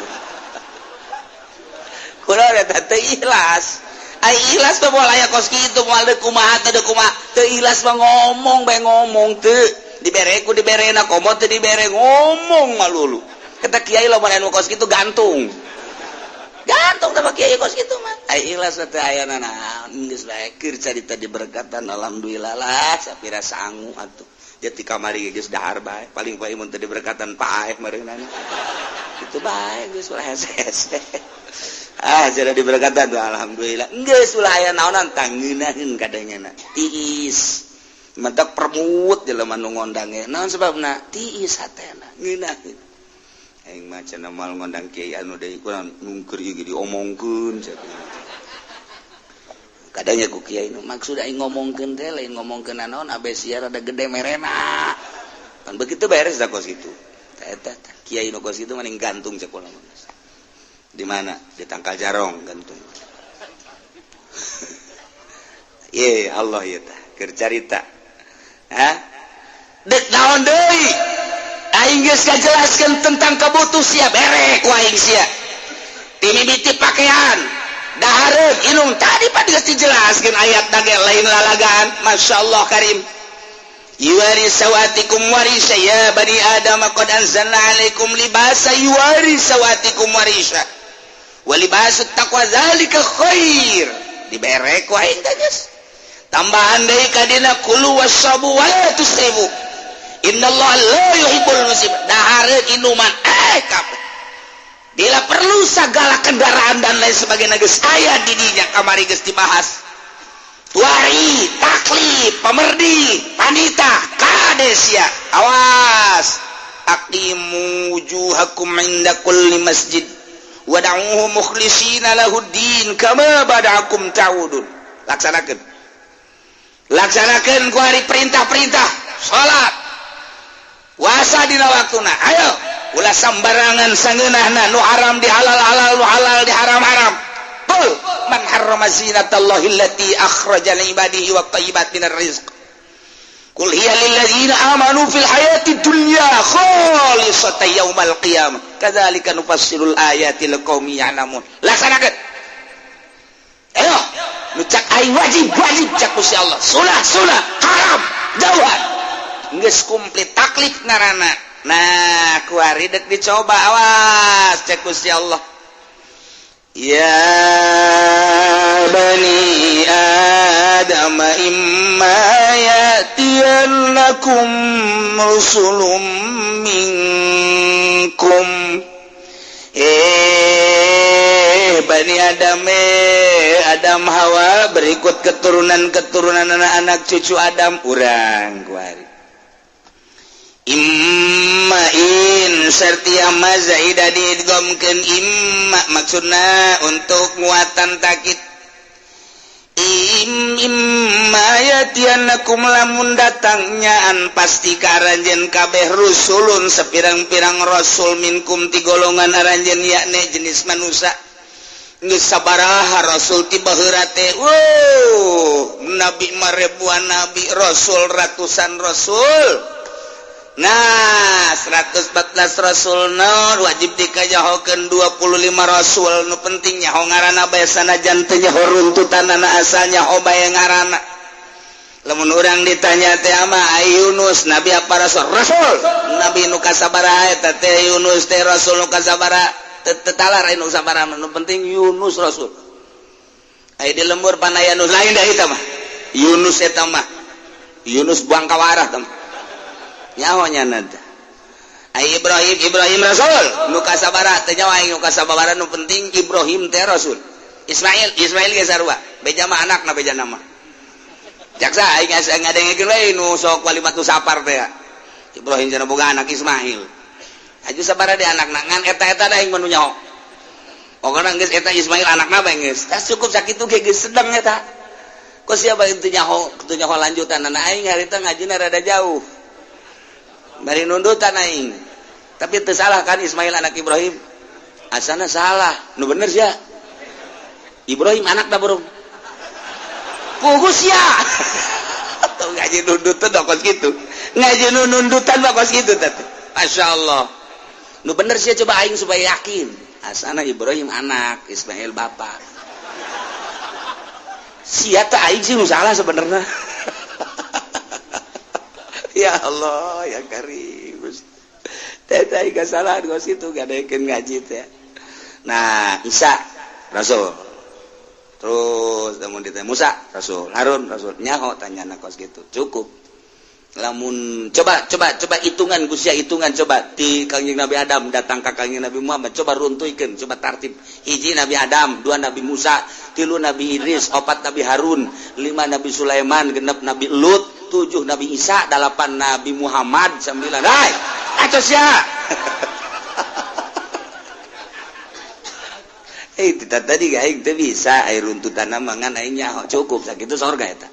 Kula eta teu ikhlas. Ai ikhlas mah moal aya kos kitu, moal deuk kumaha teh, deuk kumaha. Teu ikhlas mah ngomong bae, ngomong teu dibere ku diberena, komo teu dibere ngomong malulu. Kata kiai lamun anu kos kitu gantung. Gantung teh kiai kos kitu mah. Ai ikhlas teh aya naon, geus bae keur carita diberkatan, alhamdulillah lah sapira sangu atuh. Jadi kamari geus dahar bae, paling paling mun teu diberkatan paeh meureunana. Itu bae geus ulah hese-hese. Ah, sudah diberkatan tuh, alhamdulillah. Geus ulah aya naonan, tangeunaheun kadangna. Tiis. Mentak permut jelema nu ngondang ge. Naon sebabna? Tiis hatena, ngeunaheun. Aing mah cenah moal ngondang kiai anu deui, kurang nungker ieu diomongkeun cenah. Kadangnya ku kiai nu maksud aing ngomongkeun teh lain ngomongkeun naon, abe sia rada gede merena. Kan begitu beres dah kos itu. Eta kiai nu kos itu mending gantung cek kula. Di mana? Di tangkal jarong gantung. Ye Allah, ya tah keur carita. Hah? Dek naon deui? Aing geus ngajelaskeun tentang kabutuh sia, bere ku aing sia. Timimiti pakaian, dahareun, inum tadi pak geus dijelaskeun ayat ge lain lalagaan. Masya Allah karim. Yuwari sawatikum warisha ya bani Adam qad anzalna alaikum libasa yuwari sawatikum warisha wa libasut taqwa zalika khair. Dibere ku aing teh geus. Tambahan deui kadina, kulu wasyabu wa la tusrifu innallaha la yuhibbul musrifin. Dahareun, inuman, kabeh bila perlu segala kendaraan dan lain sebagainya geus aya di dinya, kamari geus dibahas. Tuari taklif pemerdi panita kadesia, awas, aqimu wujuhakum inda kulli masjid wad'uhu mukhlishina lahuddin kama bada'akum ta'udun. Laksanakeun, laksanakeun ku hari perintah-perintah salat, puasa dina waktuna. Ayo, ulah sambarangan sangeunahna, nu haram di halal-halal, nu halal di haram-haram. Qul man harrama zinatallahi allati akhraja li ibadihi wat thayyibat minar rizq qul hiya lilladzina amanu fil hayati dunya khalisatan yaumal qiyamah kadzalika nufassilul ayati liqaumin ya'lamun. Laksanakeun, ayo. Nu cak aing wajib, wajib, cak Gusti Allah sunah, sunah, haram jauhan. Geus komplit taklif ngaranna. Nah, kuari dek dicoba, awas, cek Gusti Allah, ya bani Adam imma ya'tiyannakum rusulum minkum. Bani Adam, Adam Hawa, berikut keturunan-keturunan anak-anak cucu Adam urang kuari, imma in sertia ma zaida diidghamkeun imma, maksudna untuk muatan takit. Im imma yatianakum lamun datangnyaan pasti ka aranjeun kabeh rusulun sepirang-pirang rasul minkum ti golongan aranjeun, yakni jenis manusia. Geus sabaraha rasul ti baheula teh? Wow, nabi mah ribuan nabi, rasul ratusan rasul. Nah, 114 rasul nu wajib dikajahokeun 25 rasul. Nu penting nyaho ngaranna bae, sanajan teu nyaho runtutanana, asal nyaho bae ngaranna. Lamun urang ditanya teh ama Yunus nabi apa rasul? Rasul. Nabi nu kasabaraha eta teh? Yunus teh rasul nu kasabaraha? Teu talar nu sabaraha, nu penting Yunus rasul. Aya di lembur panaya Yunus lain dah eta mah. Yunus eta mah Yunus buang kawarah teh mah. Nyaho nya teh. Ai Ibrahim, Ibrahim rasul nu kasabaraha? Teu nyaho aing nu kasabaraha, nu penting Ibrahim teh rasul. Ismail, Ismail ge sarua. Beja mah anakna beja nama. Jaksa aing asa ngadengekeun we nu sok walimatu sapar teh. Ibrahim cenah boga anak Ismail. Aju sabaraha di anakna ngan eta-eta da aing mah nu nyaho. Pokona geus eta Ismail anakna bae geus. Tas cukup sakitu ge geus sedeng eta. Kok siapa teu nyaho, teu nyaho lanjutan anak aing harita ngajina rada jauh. Bari nundutan aing. Tapi teu salah kan Ismail anak Ibrahim? Asana salah. Nu bener sia. Ibrahim anak da burung. Pugus ya. Tuh ngaji nundutan kos gitu. Ngaji nundutan mah kos gitu teh. Masya Allah. Nu bener sia coba aing supaya yakin. Asana Ibrahim anak, Ismail bapak. Sia teh aing sih nu salah sebenarnya. Ya Allah, ya Karim. Teh teh gak salah kos itu gadekeun ngaji teh. Nah, Isa Rasul. Terus lamun ditanya Musa Rasul, Harun Rasul, nyaho tanya kos gitu. Cukup. Lamun coba coba coba hitungan Gusia hitungan coba di Kangjeng Nabi Adam datang ke Kangjeng Nabi Muhammad, coba runtuhkeun, coba tartib. Hiji Nabi Adam, dua Nabi Musa, tilu Nabi Idris, opat Nabi Harun, lima Nabi Sulaiman, genep Nabi Lut, tujuh Nabi Isa, delapan Nabi Muhammad, sembilan. Hai, atos ya. Tidak tadi aing teu bisa air runtutan mangan aing nyaho cukup sakitu sorga eta.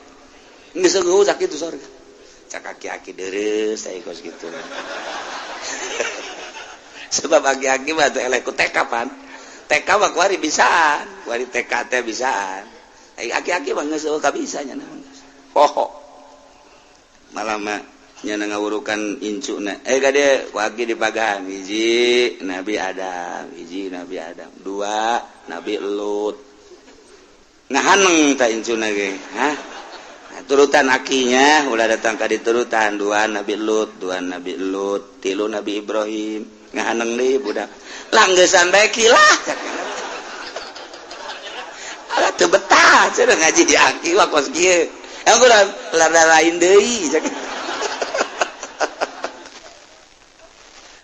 Geus eueuh sakitu sorga. Cak aki-aki deres aing kos kitu. Sebab aki-aki mah teh eleh ku TK pan. TK mah kuari bisaan, kuari TK teh bisaan. Aing aki-aki mah geus eueuh kabisa nya poho. Malah mah nyana ngawurukan incuna. Kade ku aki dipagahan hiji Nabi Adam, hiji Nabi Adam, dua Nabi Lut. Ngahaneng ta incuna ge, hah? Nah, turutan akinya ulah datang ka diturutan dua Nabi Lut, dua Nabi Lut, tilu Nabi Ibrahim. Ngahaneng deui budak. Langgesan bae kilah. Alah teu betah cenah ngaji di aki mah kos kieu. Emang ulah lada lain deui.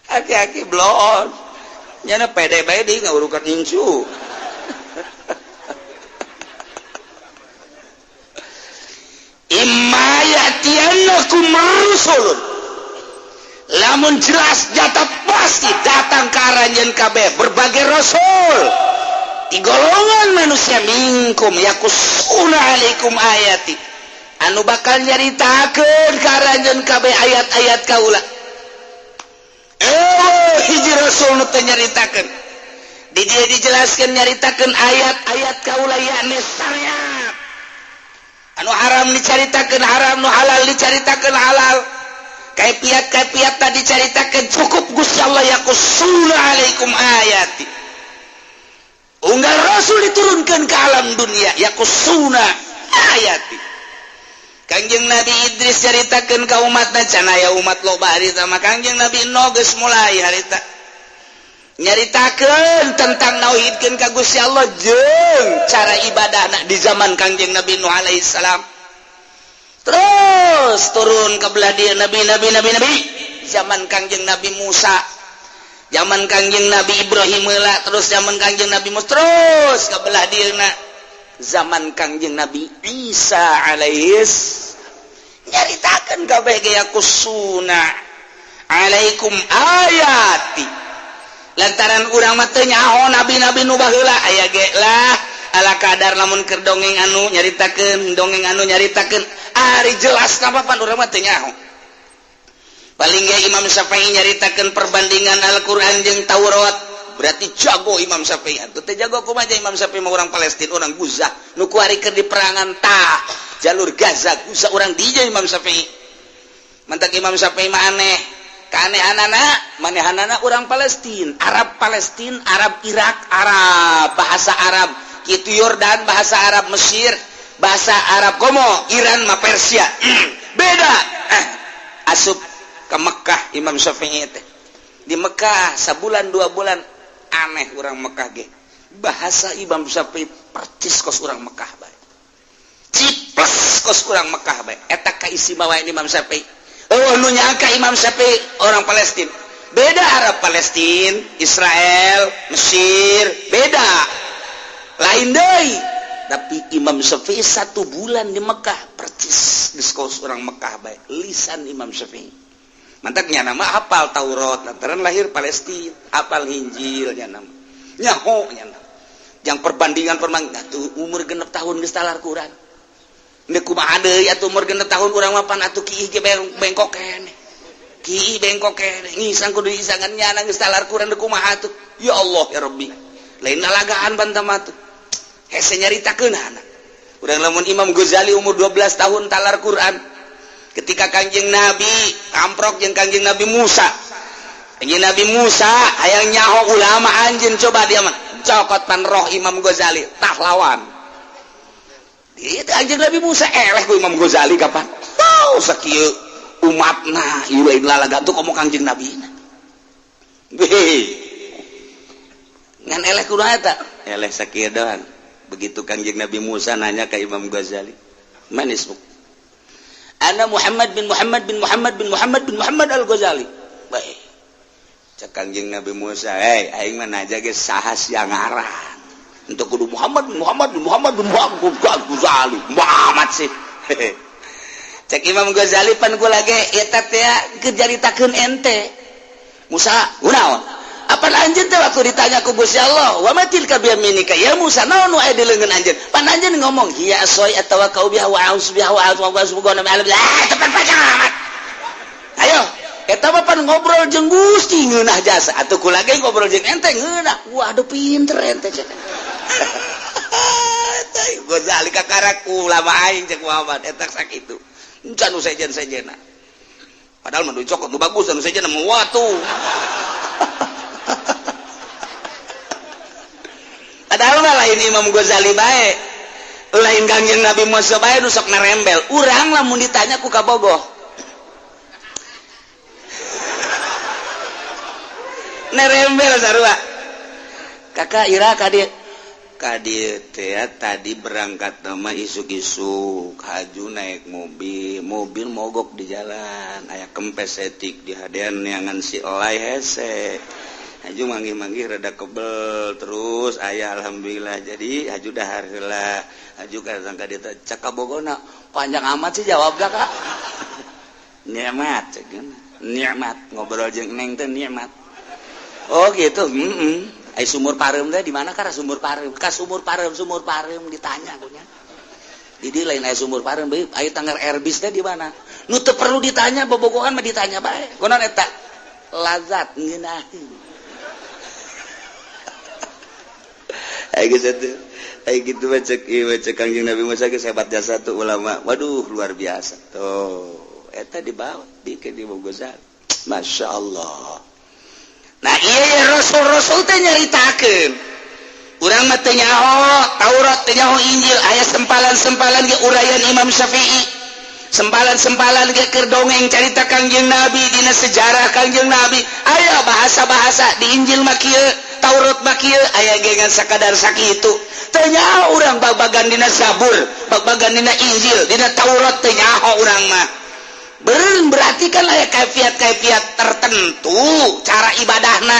Aki-aki bloon. Nyana pede bae deui ngawurukan incu. Imma ya'tiyannakum rusulun. Lamun jelas nyata pasti datang ka aranjeun kabeh berbagai rasul. Di golongan manusia minkum yakusuna alaikum ayati. Anu bakal nyaritakeun ka aranjeun kabeh ayat-ayat kaula. Hiji rasul nu teu nyaritakeun. Di dieu dijelaskeun nyaritakeun ayat-ayat kaula yakni syariat. Anu haram dicaritakeun haram, nu halal dicaritakeun halal. Kaifiat-kaifiat tadi dicaritakeun cukup Gusti Allah yakusuna alaikum ayati. Unggal rasul diturunkan ke alam dunia yakusuna ayati. Kangjeng Nabi Idris caritakeun ka umatna can aya umat loba harita mah Kangjeng Nabi Nuh geus mulai harita nyaritakeun tentang nauhidkeun ka Gusti Allah jeung cara ibadahna di zaman Kangjeng Nabi Nuh alaihi salam. Terus turun ke belah dieu nabi nabi nabi nabi zaman Kangjeng Nabi Musa, zaman Kangjeng Nabi Ibrahim heula, terus zaman Kangjeng Nabi Musa, terus ke belah dieuna zaman Kangjeng Nabi Isa alaihis nyaritakeun kabeh ge yakusuna alaikum ayati. Lantaran urang mah teu nyaho nabi-nabi nu baheula aya ge lah ala kadar lamun keur dongeng anu nyaritakeun, dongeng anu nyaritakeun, ari jelas napa pan urang mah teu nyaho. Paling ge Imam Syafi'i nyaritakeun perbandingan Al-Qur'an jeung Taurat, berarti jago Imam Syafi'i. Atuh teu jago kumaha Imam Syafi'i mah urang Palestina, urang Gaza, nu kuari keur di perangan tah jalur Gaza, Gaza urang dinya Imam Syafi'i. Mantak Imam Syafi'i mah aneh. Keanehanana, manehanana urang Palestina, Arab Palestina, Arab Irak, Arab bahasa Arab, kitu Yordan bahasa Arab Mesir, bahasa Arab komo, Iran mah Persia. Beda. Asup ke Mekah Imam Syafi'i teh. Di Mekah sabulan dua bulan aneh urang Mekah ge. Bahasa Imam Syafi'i percis kos urang Mekah bae. Ciples kos urang Mekah bae. Eta kaistimewaan Imam Syafi'i. Oh, nu nyangka Imam Syafi'i orang Palestina. Beda Arab Palestina, Israel, Mesir, beda. Lain deui, tapi Imam Syafi'i 1 bulan di Mekah percis geus orang Mekah bae lisan Imam Syafi'i. Mantaknya nama hafal Taurat lantaran lahir Palestina, hafal Injil nya nama. Nyaho nya nama. Yang perbandingan permang tuh umur 6 tahun geus talar Quran. Ndek kumaha deui atuh umur 6 tahun urang mah pan atuh kiih ge bengkok keneh. Kiih bengkok keneh ngisang kudu isangan nyana geus talar Quran ndek kumaha atuh. Ya Allah ya Rabbi. Lain lalagaan bantam atuh. Hese nyaritakeun anak. Urang lamun Imam Ghazali umur 12 tahun talar Quran. Ketika Kangjeng Nabi amprok jeung Kangjeng Nabi Musa. Kangjeng Nabi Musa hayang nyaho ulama anjeun coba dia mah cokot pan roh Imam Ghazali tah lawan. Itu anjeun Nabi Musa eleh ku Imam Ghazali kapan? Wow, sakieu umatna ieu lain lalaga tuh komo Kangjeng Nabi na. Ngan eleh kudu eta? Eleh sakieu doang. Begitu Kangjeng Nabi Musa nanya ke Imam Ghazali, "Man ismuk?" "Ana Muhammad bin Muhammad bin Muhammad bin Muhammad bin Muhammad Al-Ghazali." Baik. Cek Kangjeng Nabi Musa, "Hei, aing mah naja ge saha sia ngaran." Untuk kudu Muhammad bin Muhammad bin Muhammad bin Muhammad Ghazali. Muhammad sih. Cek Imam Ghazali pan kula ge eta teh keur caritakeun ente. Musa, kunaon? Apa anjeun teh waktu ditanya ku Gusti Allah, "Wa ma tilka biyaminika ya Musa?" Naon nu aya di leungeun anjeun? Pan anjeun ngomong, "Hiya asoi atawakkau biha wa a'udzu biha wa a'udzu bi ah, tepan panjang amat. Ayo, eta mah pan ngobrol jeung Gusti ngeunah jasa. Atuh kula ge ngobrol jeung ente ngeunah. Waduh pinter ente cek. Ghazali kakarak ulama aing cek Muhammad eta sakitu. Encan nu sejen-sejenna. Padahal mah dicokot nu bagus nu sejenna mah watu. Padahal mah lain Imam Ghazali bae. Lain Kangjeng Nabi Musa bae nu sok narembel. Urang lamun ditanya ku kabogoh. Nerembel sarua. Kakak ira ka dieu. Ka dieu teh tadi berangkat nama isuk-isuk, haju naik mobil, mobil mogok di jalan, aya kempes etik di hadean neangan si elai hese. Haju manggih-manggih rada kebel terus aya alhamdulillah jadi haju dahar heula. Haju ka sangka dieu teh cek kabogona panjang amat sih jawabna Kak. Nikmat cek nikmat ngobrol jeung neng teh nikmat. Oh gitu. Ai sumur pareum teh di mana kah sumur pareum? Ka sumur pareum ditanya kunya. Di dieu lain aya sumur pareum bae, aya tanggar Airbus teh di mana? Nu teu perlu ditanya bobogohan mah ditanya bae. Kunaon eta? Lazat ngeunaheun. Ai geus atuh. Ai kitu mah cek ieu cek Kangjeng Nabi Musa geus hebat jasa tuh ulama. Waduh luar biasa. Tuh eta dibawa dikeun di Ghazali. Masya Allah. Nah iya rasul-rasul teh nyaritakeun. Urang mah teu nyaho Taurat, teu nyaho Injil, aya sempalan-sempalan ge uraian Imam Syafi'i. Sempalan-sempalan ge keur dongeng carita Kangjeng Nabi dina sejarah Kangjeng Nabi. Aya bahasa-bahasa di Injil mah kieu, Taurat mah kieu, aya ge ngan sakadar sakitu. Teu nyaho urang bag-bagan dina Zabur, bag-bagan dina Injil, dina Taurat teu nyaho urang mah. Berarti kan aya kaifiat-kaifiat tertentu cara ibadahna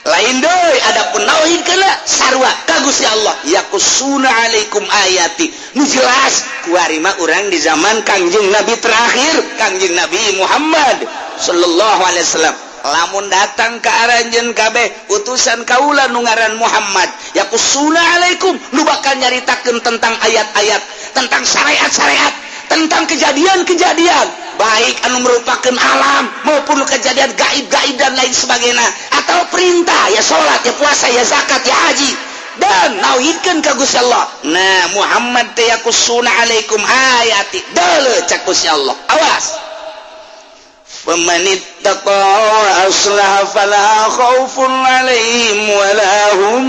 lain deui. Adapun nauhid kana sarua ka Gusti Allah yaqusuna alaikum ayati nu jelas kuari mah urang di zaman Kangjeng Nabi terakhir Kangjeng Nabi Muhammad sallallahu alaihi wasallam. Lamun datang ka aranjeun kabeh utusan kaula nu ngaran Muhammad yaqusuna alaikum nu bakal nyaritakeun tentang ayat-ayat, tentang syariat-syariat, tentang kejadian-kejadian baik anu merupakan alam maupun kejadian gaib-gaib dan lain sebagainya, atau perintah ya salat, ya puasa, ya zakat, ya haji, dan nauhidkeun ka Gusti Allah. Nah Muhammad teh yaqusuna alaikum ayati deuleu cak Gusti Allah, awas famanittaqa wa aslaha fala khaufun alaihim wala hum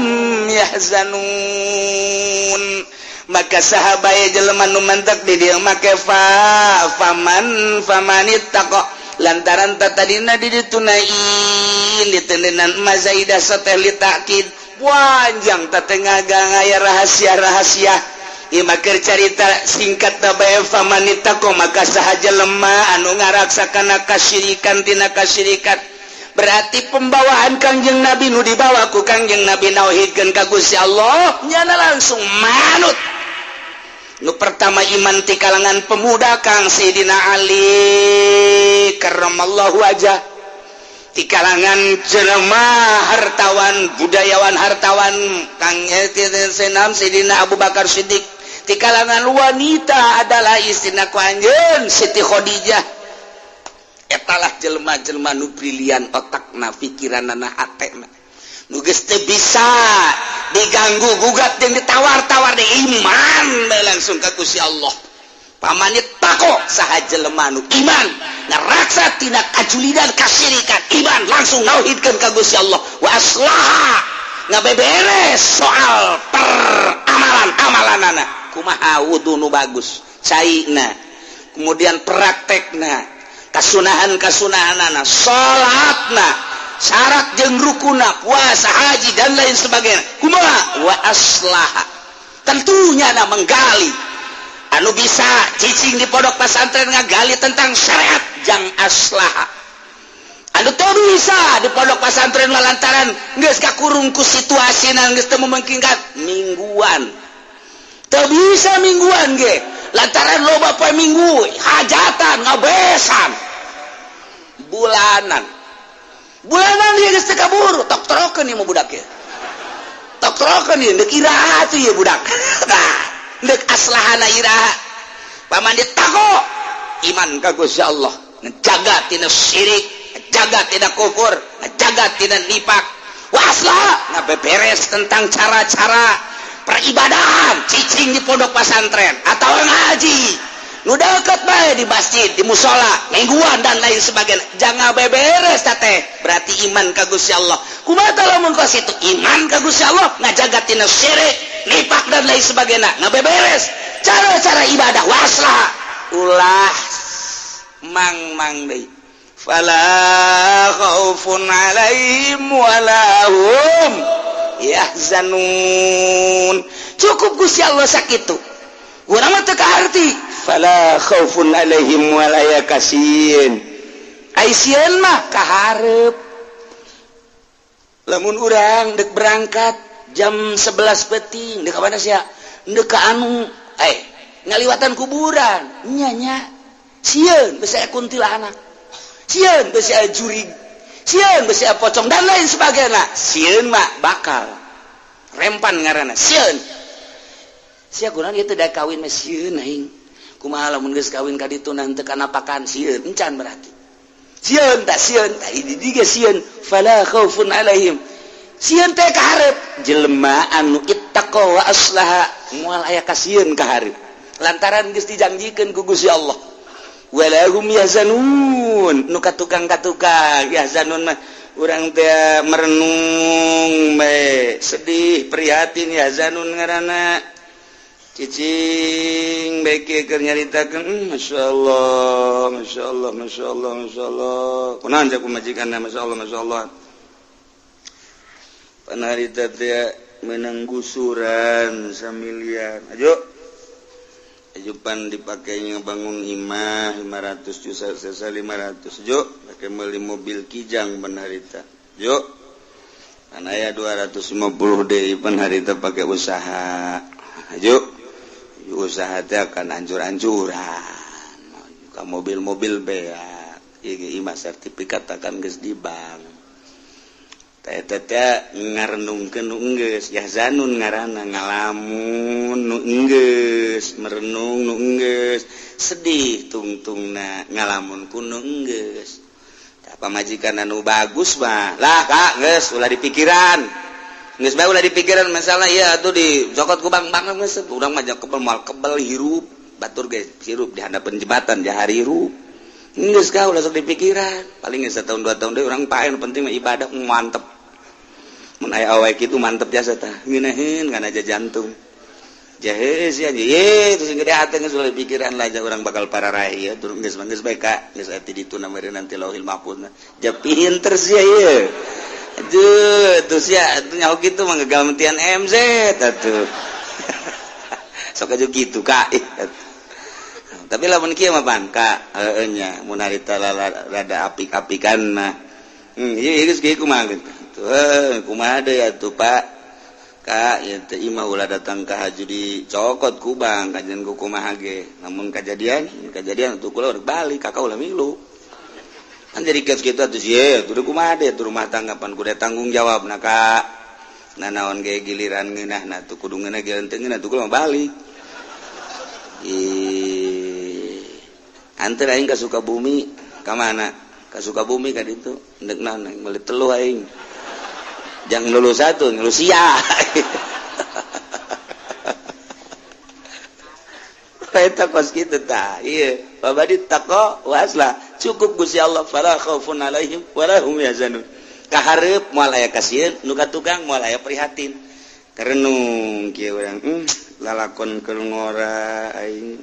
yahzanun. Maka sahabat jelema nu mantek di dieu make fa faman famanittaqa lantaran tadina di ditunain ditendenan mazaidah sateh li ta'kid panjang tatengah aya rahasia-rahasia ieu mah keur carita singkat bae famanittaqa maka saha jelema anu ngaraksa kana kasyirikan tina kasyirikan Berarti pembawaan Kangjeng Nabi nu dibawa ku Kangjeng Nabi nauhidkeun ka Gusti Allah, nyana langsung manut. Nu pertama iman ti kalangan pemuda Kang Sayyidina Ali karramallahu wajah, di kalangan jelema hartawan, budayawan, hartawan, Kang Senam Sayyidina Abu Bakar Siddiq, di kalangan wanita adalah istrina ku anjeun, Siti Khadijah. Etalah jelema-jelema nu brilian otakna, pikiranana, hatena, nu geus teu bisa diganggu gugat jeung ditawar-tawar di iman bae langsung ka Gusti Allah. Pamane tako saha jelema nu iman ngaraksa tina kajulidan, kasyirikan, iman langsung nauhidkeun ka Gusti Allah, wa aslaha, ngabeberes soal peramalan amalanana, kumaha wudu nu bagus caina, kemudian praktekna, kasunahan kasunahanana, salatna, syarat jeung rukuna, puasa, haji, dan lain sebagainya, kumaha wa aslaha. Tentunya na menggali anu bisa cicing di pondok pesantren, ngagali tentang syariat jang aslaha. Anu teu bisa di pondok pesantren lantaran geus kakurung ku situasi, geus teu memungkinkan mingguan, teu bisa mingguan ge lantaran loba poe Minggu hajatan, ngabesan bulanan bulanan dia geus teu kaburu, tok trokeun ieu mah budak ieu, tok trokeun ieu, deuk iraha atuh ieu budak? Tah, deuk aslahana iraha? Paman tako iman ka Gusti Allah, ngejaga tina syirik, ngejaga tina kufur, ngejaga tina nifak, wa aslaha, ngabeberes tentang cara-cara peribadahan, cicing di pondok pesantren atau ngaji nu deket bae di masjid, di musola, mingguan, dan lain sebagainya, jangan beberes teh berarti iman ka Gusti Allah. Kumaha lamun kos itu iman ka Gusti Allah, ngajaga tina syirik, nifak, dan lain sebagainya, ngabeberes cara-cara ibadah, waslah ulah mang mang deui, fala khaufun alaihim wala hum yahzanun. Cukup Gusti Allah sakitu, urang mah teu kaharti. Fala khaufun alaihim wala yakasieun, ai sieun mah kaharep. Lamun urang dek berangkat jam 11 peting, dek ka mana sia? Dek ka anu, eh ngaliwatan kuburan nya nya sieun besi aya kuntilanak, sieun besi aya jurig, sieun besi aya pocong, dan lain sebagainya. Sieun mah bakal rempan ngaranna sieun. Sia kunaon ieu teh kawin mah sieun aing, kumaha lamun geus kawin ka ditu teu kanapakan, sieun encan berarti sieun tak sieun tak ini ge sieun. Fala khaufun alaihim, sieun teh kaharep. Jelema anu ittaqa wa aslaha moal aya kasieun kaharep lantaran geus dijanjikeun ku Gusti Allah. Wala hum yahzanun, nu katukang-katukang yahzanun mah urang teh merenung bae, sedih, prihatin, yahzanun ngaranna. Cicing bae keur nyaritakeun, Masya Allah, Masya Allah, Masya Allah, Masya Allah, kunaon cek pamajikanna? Masya Allah, Masya Allah, pan harita teh menang gusuran samiliar ajo ajo, pan dipakainya bangun imah 500 juta, sesa 500 jo pakai beli mobil Kijang pan harita jo, pan aya 250 deui, pan harita pakai usaha jo, usaha teh akan hancur-hancuran ka mobil-mobil beak ieu imah sertifikat akan geus di bank. Teh ngarenungkeun nu enggeus, yahzanun ngaranna ngalamun nu enggeus, merenung nu enggeus, sedih tungtungna ngalamun ku nu enggeus. Tah, pamajikan anu bagus mah lah, Kak, geus ulah dipikiran, geus bae ulah dipikiran masalah ieu atuh, di cokot ku bank bank geus, urang mah kebel moal kebel, hirup batur ge hirup di handapeun jembatan jahari hirup. Geus kah, ulah sok dipikiran, paling geus setahun 2 tahun deui urang pae, nu penting mah ibadah mantep. Mun aya awewe kitu mantep jasa tah, ngeunaheun kana aja jantung jahe sia ye terus gede hate, geus ulah dipikiran lah, urang bakal pararaeh ieu turun, geus mah geus bae ka geus ati ditu namanya nanti Lauhil Mahfuz ja pinter sia ieu. Aduh, terus ya atuh nyaho kitu mah ngagamentian MZ atuh. Sok aja gitu, Kak. Tapi lamun kieu mah pan, Kak, heueuh nya mun harita rada apik-apikan mah. Ieu geus kieu kumaha gitu. Kumaha deui atuh Pak? Ka ieu teh imah ulah datang ka haji dicokot ku bang kajian ku kumaha ge. Namun kajadian, kajadian atuh kula rek balik kakak ulah milu. Kan jadi kieu kitu atuh sieun atuh kumaha deui atuh rumah tangga pan kudu tanggung jawab na ka. Nah naon ge giliran ngeunah na tuh kudu ngeunah giliran teu ngeunah atuh kula mah balik. Ih. Anter aing ka Sukabumi ka mana? Ka Sukabumi ka ditu ndek naon aing meuli teluh aing. Jang lulus satu ngelus sia. Eta kos kitu tah. Ieu babadi taqwa waslah cukup Gusti Allah fala khaufun alaihim wala hum yahzanun. Kahareup moal aya kasieun nu ka tukang moal aya prihatin. Karenung kieu urang lalakon keur ngora aing.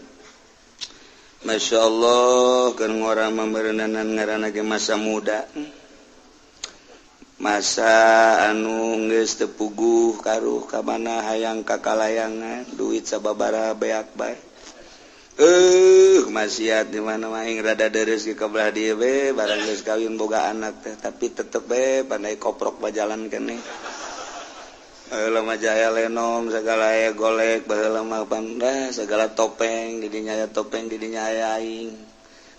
Masya Allah keur ngora mambeureunanan ngaranna ge masa muda. Masa anu geus teu puguh karuh ka mana hayang kakalayangan duit sababaraha beak bae. Maksiat di mana aing rada deres ge ka belah dieu we barang geus kawin boga anak teh tapi tetep we pandai koprok bajalan keneh. Baheula mah jaya lenong segala aya golek baheula mah bangga segala topeng di dinya aya topeng di dinya aya aing.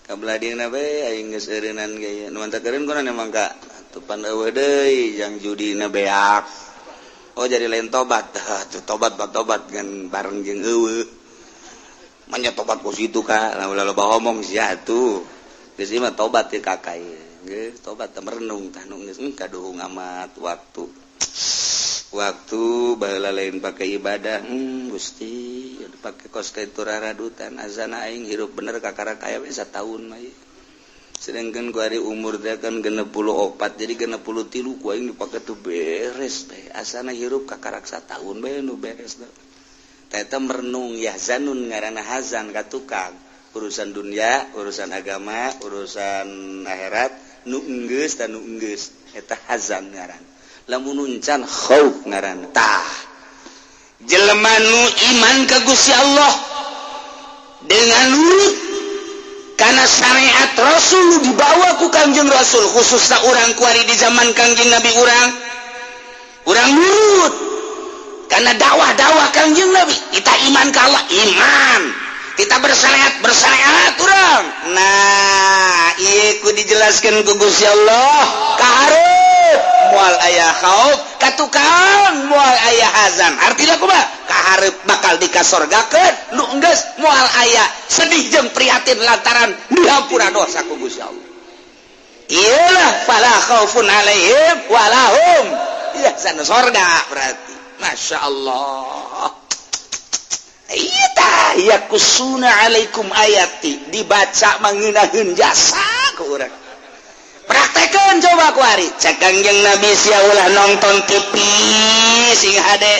Ka belah dieuna we aing geus eureunnan ge nu mantap eureun kunaon emang ka atuh pan eueuh deui jang judina beak. Oh jadi lain tobat. Tuh tobat tobat ngan bareng jeung eueuh. Manya tobat ku situ ka lah ulah loba omong sia atuh. Geus ieu mah tobat teh kakak ieu. Geus tobat teh merenung tah nu geus kaduhung amat waktu. Waktu baheula lain pake ibadah, Gusti pake kos kitu raradutan azana aing hirup bener kakara kaya we sataun mah ieu. Sedangkan ku ari umur teh kan 64 jadi 63 ku aing dipake tuh beres teh. Asana hirup kakarak sataun bae nu beres teh. Eta merenung yahzanun ngaranna hazan ka tukang urusan dunia, urusan agama, urusan akhirat nu enggeus ta nu enggeus eta hazan ngaran. Lamun uncan khauf ngaran. Tah jelema nu iman ka Gusti Allah dengan nurut kana syariat Rasul nu dibawa ku Kangjeng Rasul khususna urang kuari di zaman Kangjeng Nabi urang urang nurut karena dakwah-dakwah Kangjeng Nabi kita iman ka Allah iman kita bersyariat bersyariat urang. Nah ieu ku dijelaskeun ku Gusti Allah kahareup moal aya khauf ka tukang moal aya hazan artina kumaha kahareup bakal dikasorgakeun nu enggeus moal aya sedih jeung prihatin lantaran dihampura dosa ku Gusti Allah. Iyalah fala khaufun alaihim walahum yahzanun sorga berarti. Masya Allah. Iya tah yakusuna alaikum ayati dibaca mangeunahkeun jasa ku urang. Praktekeun coba ku ari. Cek Kangjeng Nabi sia ulah nonton TV sing hade.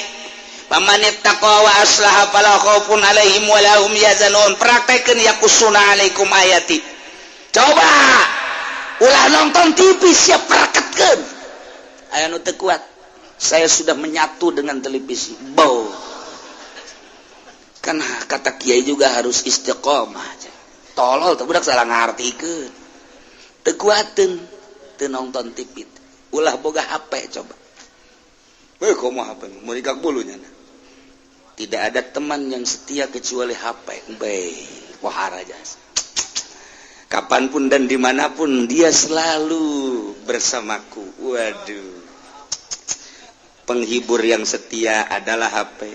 Pamanit taqwa wa aslaha fala khaufun alaihim wa lahum yahzanun. Praktekeun yakusuna alaikum ayati. Coba ulah nonton TV sia praktekkeun. Aya nu teu kuat. Saya sudah menyatu dengan televisi. Bau. Kan kata kiai juga harus istiqomah. Tolol tuh budak salah ngartikeun. Teu kuateun teu nonton TV. Ulah boga HP coba. Heuh komo HP meurikak bulunya. Tidak ada teman yang setia kecuali HP. Bae, wahara jasa. Kapanpun dan dimanapun dia selalu bersamaku. Waduh. Penghibur yang setia adalah HP.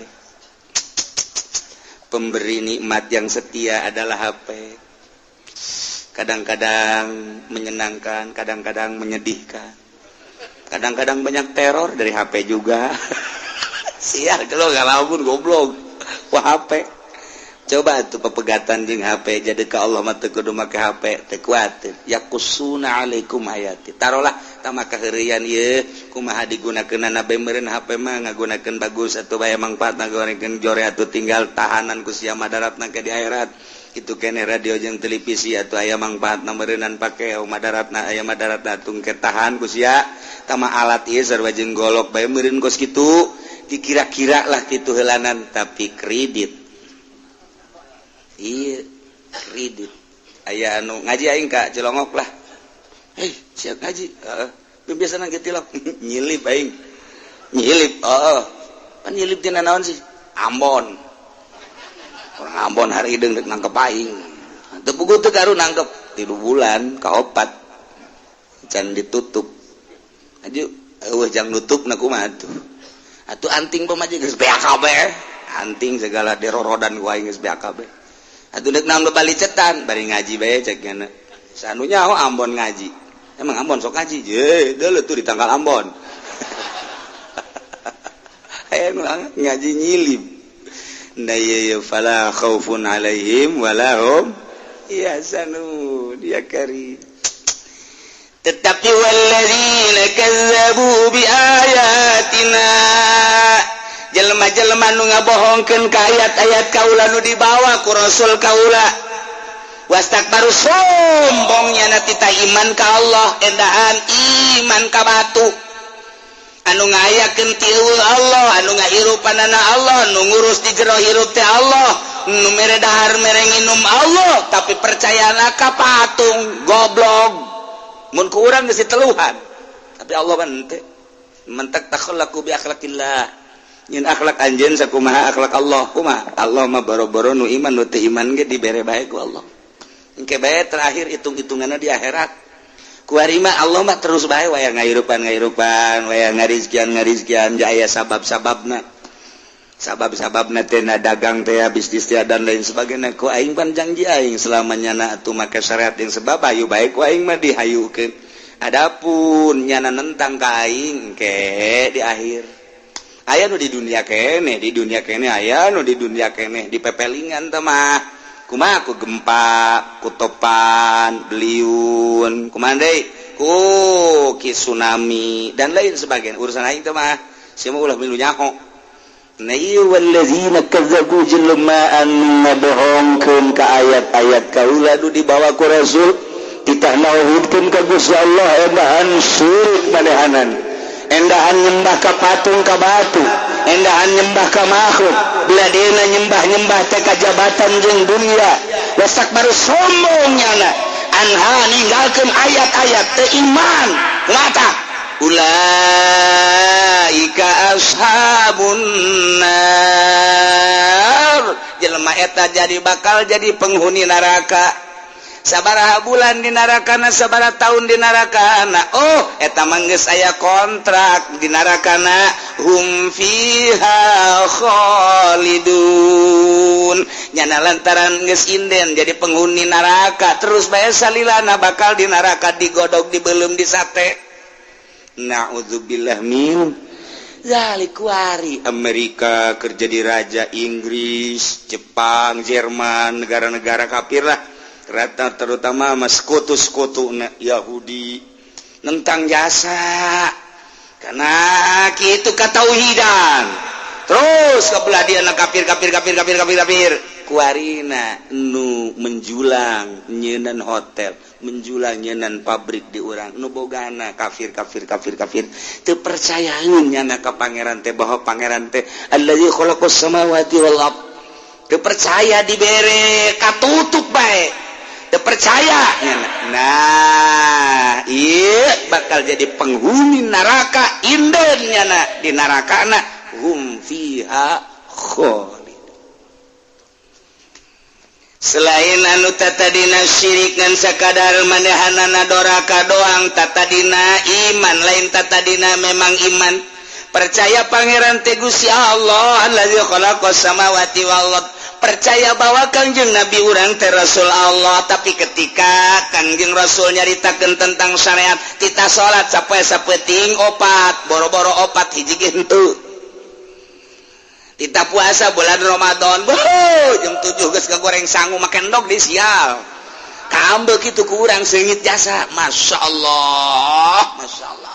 Pemberi nikmat yang setia adalah HP. Kadang-kadang menyenangkan, kadang-kadang menyedihkan. Kadang-kadang banyak teror dari HP juga. Sial kalau nggak lamun goblok. Wah HP. Coba tuh pepegatan jeung HP jadi ka Allah mah teu kudu make HP teu kuatir. Yakusuna alaikum ayati. Tarolah tama kaheureuyan ieu kumaha digunakeunana bae meureun HP mah ngagunakeun bagus atuh bae mangfaat ngagunakeun jore atuh tinggal tahanan ku sia madaratna ke di akhirat. Kitu keneh radio jeung televisi atuh aya mangfaatna meureunnan pake madaratna aya madaratna atuh ke tahan ku sia. Tama alat ieu sarua jeung golok bae meureun kos kitu dikira-kira lah kitu heulanan tapi kredit. Iya kredit aya anu ngaji aing ka Cilongok lah. Hei siap ngaji heeh. Biasa ge tilok nyilip aing. Nyilip. Oh. Pan nyilip tina naon sih? Ambon. Orang Ambon hari deung rek nangkep aing. Teu puguh teu karu nangkep 3 bulan kaopat. Can ditutup. Aju eueuh jang nutup na kumaha tuh. Atuh anting pamaji geus beak kabeh. Anting segala derorodan ku aing geus beak kabeh. Atuh deuk naon balicetan bari ngaji bae cek nyana. Sanu nyaho Ambon ngaji. Emang Ambon sok ngaji? Je, deuleu tuh di tanggal Ambon. Aya nu ngaji nyilip. Nah iya, fala khaufun alaihim wala hum yahzanun dia kari. Tetapi walladzina kazzabu bi ayatina, jelema-jelema nu ngabohongkeun ka ayat-ayat kaula nu dibawa ku Rasul kaula, wastakbaru, sombongnya na tita iman ka Allah, endahan iman ka batu. Anu ngayakeun ti Allah, anu ngahirupanana Allah, nu ngurus di jero hirup teh Allah, nu mere dahar mere nginum Allah, tapi percayana ka patung. Goblok, mun ku urang geus diteluhan, tapi Allah kan henteu. Mentak takhallaqu bi akhlaqillah, nyin akhlak anjeun sakumaha akhlak Allah. Kumaha Allah mah boro-boro nu iman, nu teu iman ge dibere bae ku Allah. Engke bae terakhir hitung-hitunganna di akhirat. Kuari mah Allah mah terus bae waya ngahirupan ngahirupan, waya ngarizkian ngarizkian, jaya sabab-sababna, sabab-sababna teh na dagang teh, bisnis teh, dan lain sebagainya. Ku aing pan janji aing selamanya na atuh make syariat yang sebab ayu bae ku aing mah dihayukeun. Adapun nyana nentang ka aing ke di akhir aya nu di dunia kene, di dunia kene aya nu di dunia kene di pepelingan teh mah kumaha, ku gempa, ku topan beliun, kumaha deui, ku ki tsunami dan lain sebagainya. Urusan aing teh mah sia mah ulah milu nyaho. Nah ieu wallazina kazzabu, jelema anu ngabohongkeun ka ayat-ayat kaula nu dibawa ku Rasul, titah nauhidkeun ka Gusti Allah, endahan syirik manehanan, endahan nyembah ka patung, ka batu, endahan nyembah ka makhluk, beladena nyembah-nyembah teh ka jabatan jeung dunia, wastakbaru, sombong nyana, anha, ninggalkeun ayat-ayat, teu iman mata, ulaika ashabun nar, jelema eta jadi bakal jadi penghuni neraka. Sabaraha bulan di narakana, sabaraha tahun di narakana? Oh, eta mah geus aya kontrak di narakana, hum fiha khalidun. Nyana lantaran geus inden jadi penghuni neraka, terus bae salilana bakal di neraka, digodog, dibelum, disate. Naudzubillah min zalik. Kuari Amerika kerja di raja Inggris, Jepang, Jerman, negara-negara kafir lah rata, terutama mas sekutu-sekutu Yahudi nentang jasa karena gitu katauhidan. Terus kebelah dia kafir kafir kafir kafir kafir kafir. Kuarina nu menjulang nyenan hotel, menjulang nyenan pabrik di urang nu bogana kafir kafir kafir kafir, teu percayaeun nyana ka pangeran teh, bahwa pangeran teh allazi khalaqas samawati wal ard. Teu percaya, dibere katutup bae, teu percaya. Nah iya bakal jadi penghuni neraka inden nyana di neraka na, hum fiha khalid. Selain anu tatadina syirik ngan sakadar manehanana doraka doang, tatadina iman, lain tatadina memang iman, percaya pangeran teh Gusti Allah allazi khalaqas samawati wal ard, percaya bahwa Kangjeng Nabi urang teh Rasul Allah. Tapi ketika Kangjeng Rasul nyaritakeun tentang syariat, tita salat sapoe sapeting opat, boro-boro opat, hiji ge henteu. Tita puasa bulan Ramadan, boh, jam 7 geus ngagoreng sangu, make endog di sial kambe kitu kurang seungit jasa. Masya Allah, Masya Allah.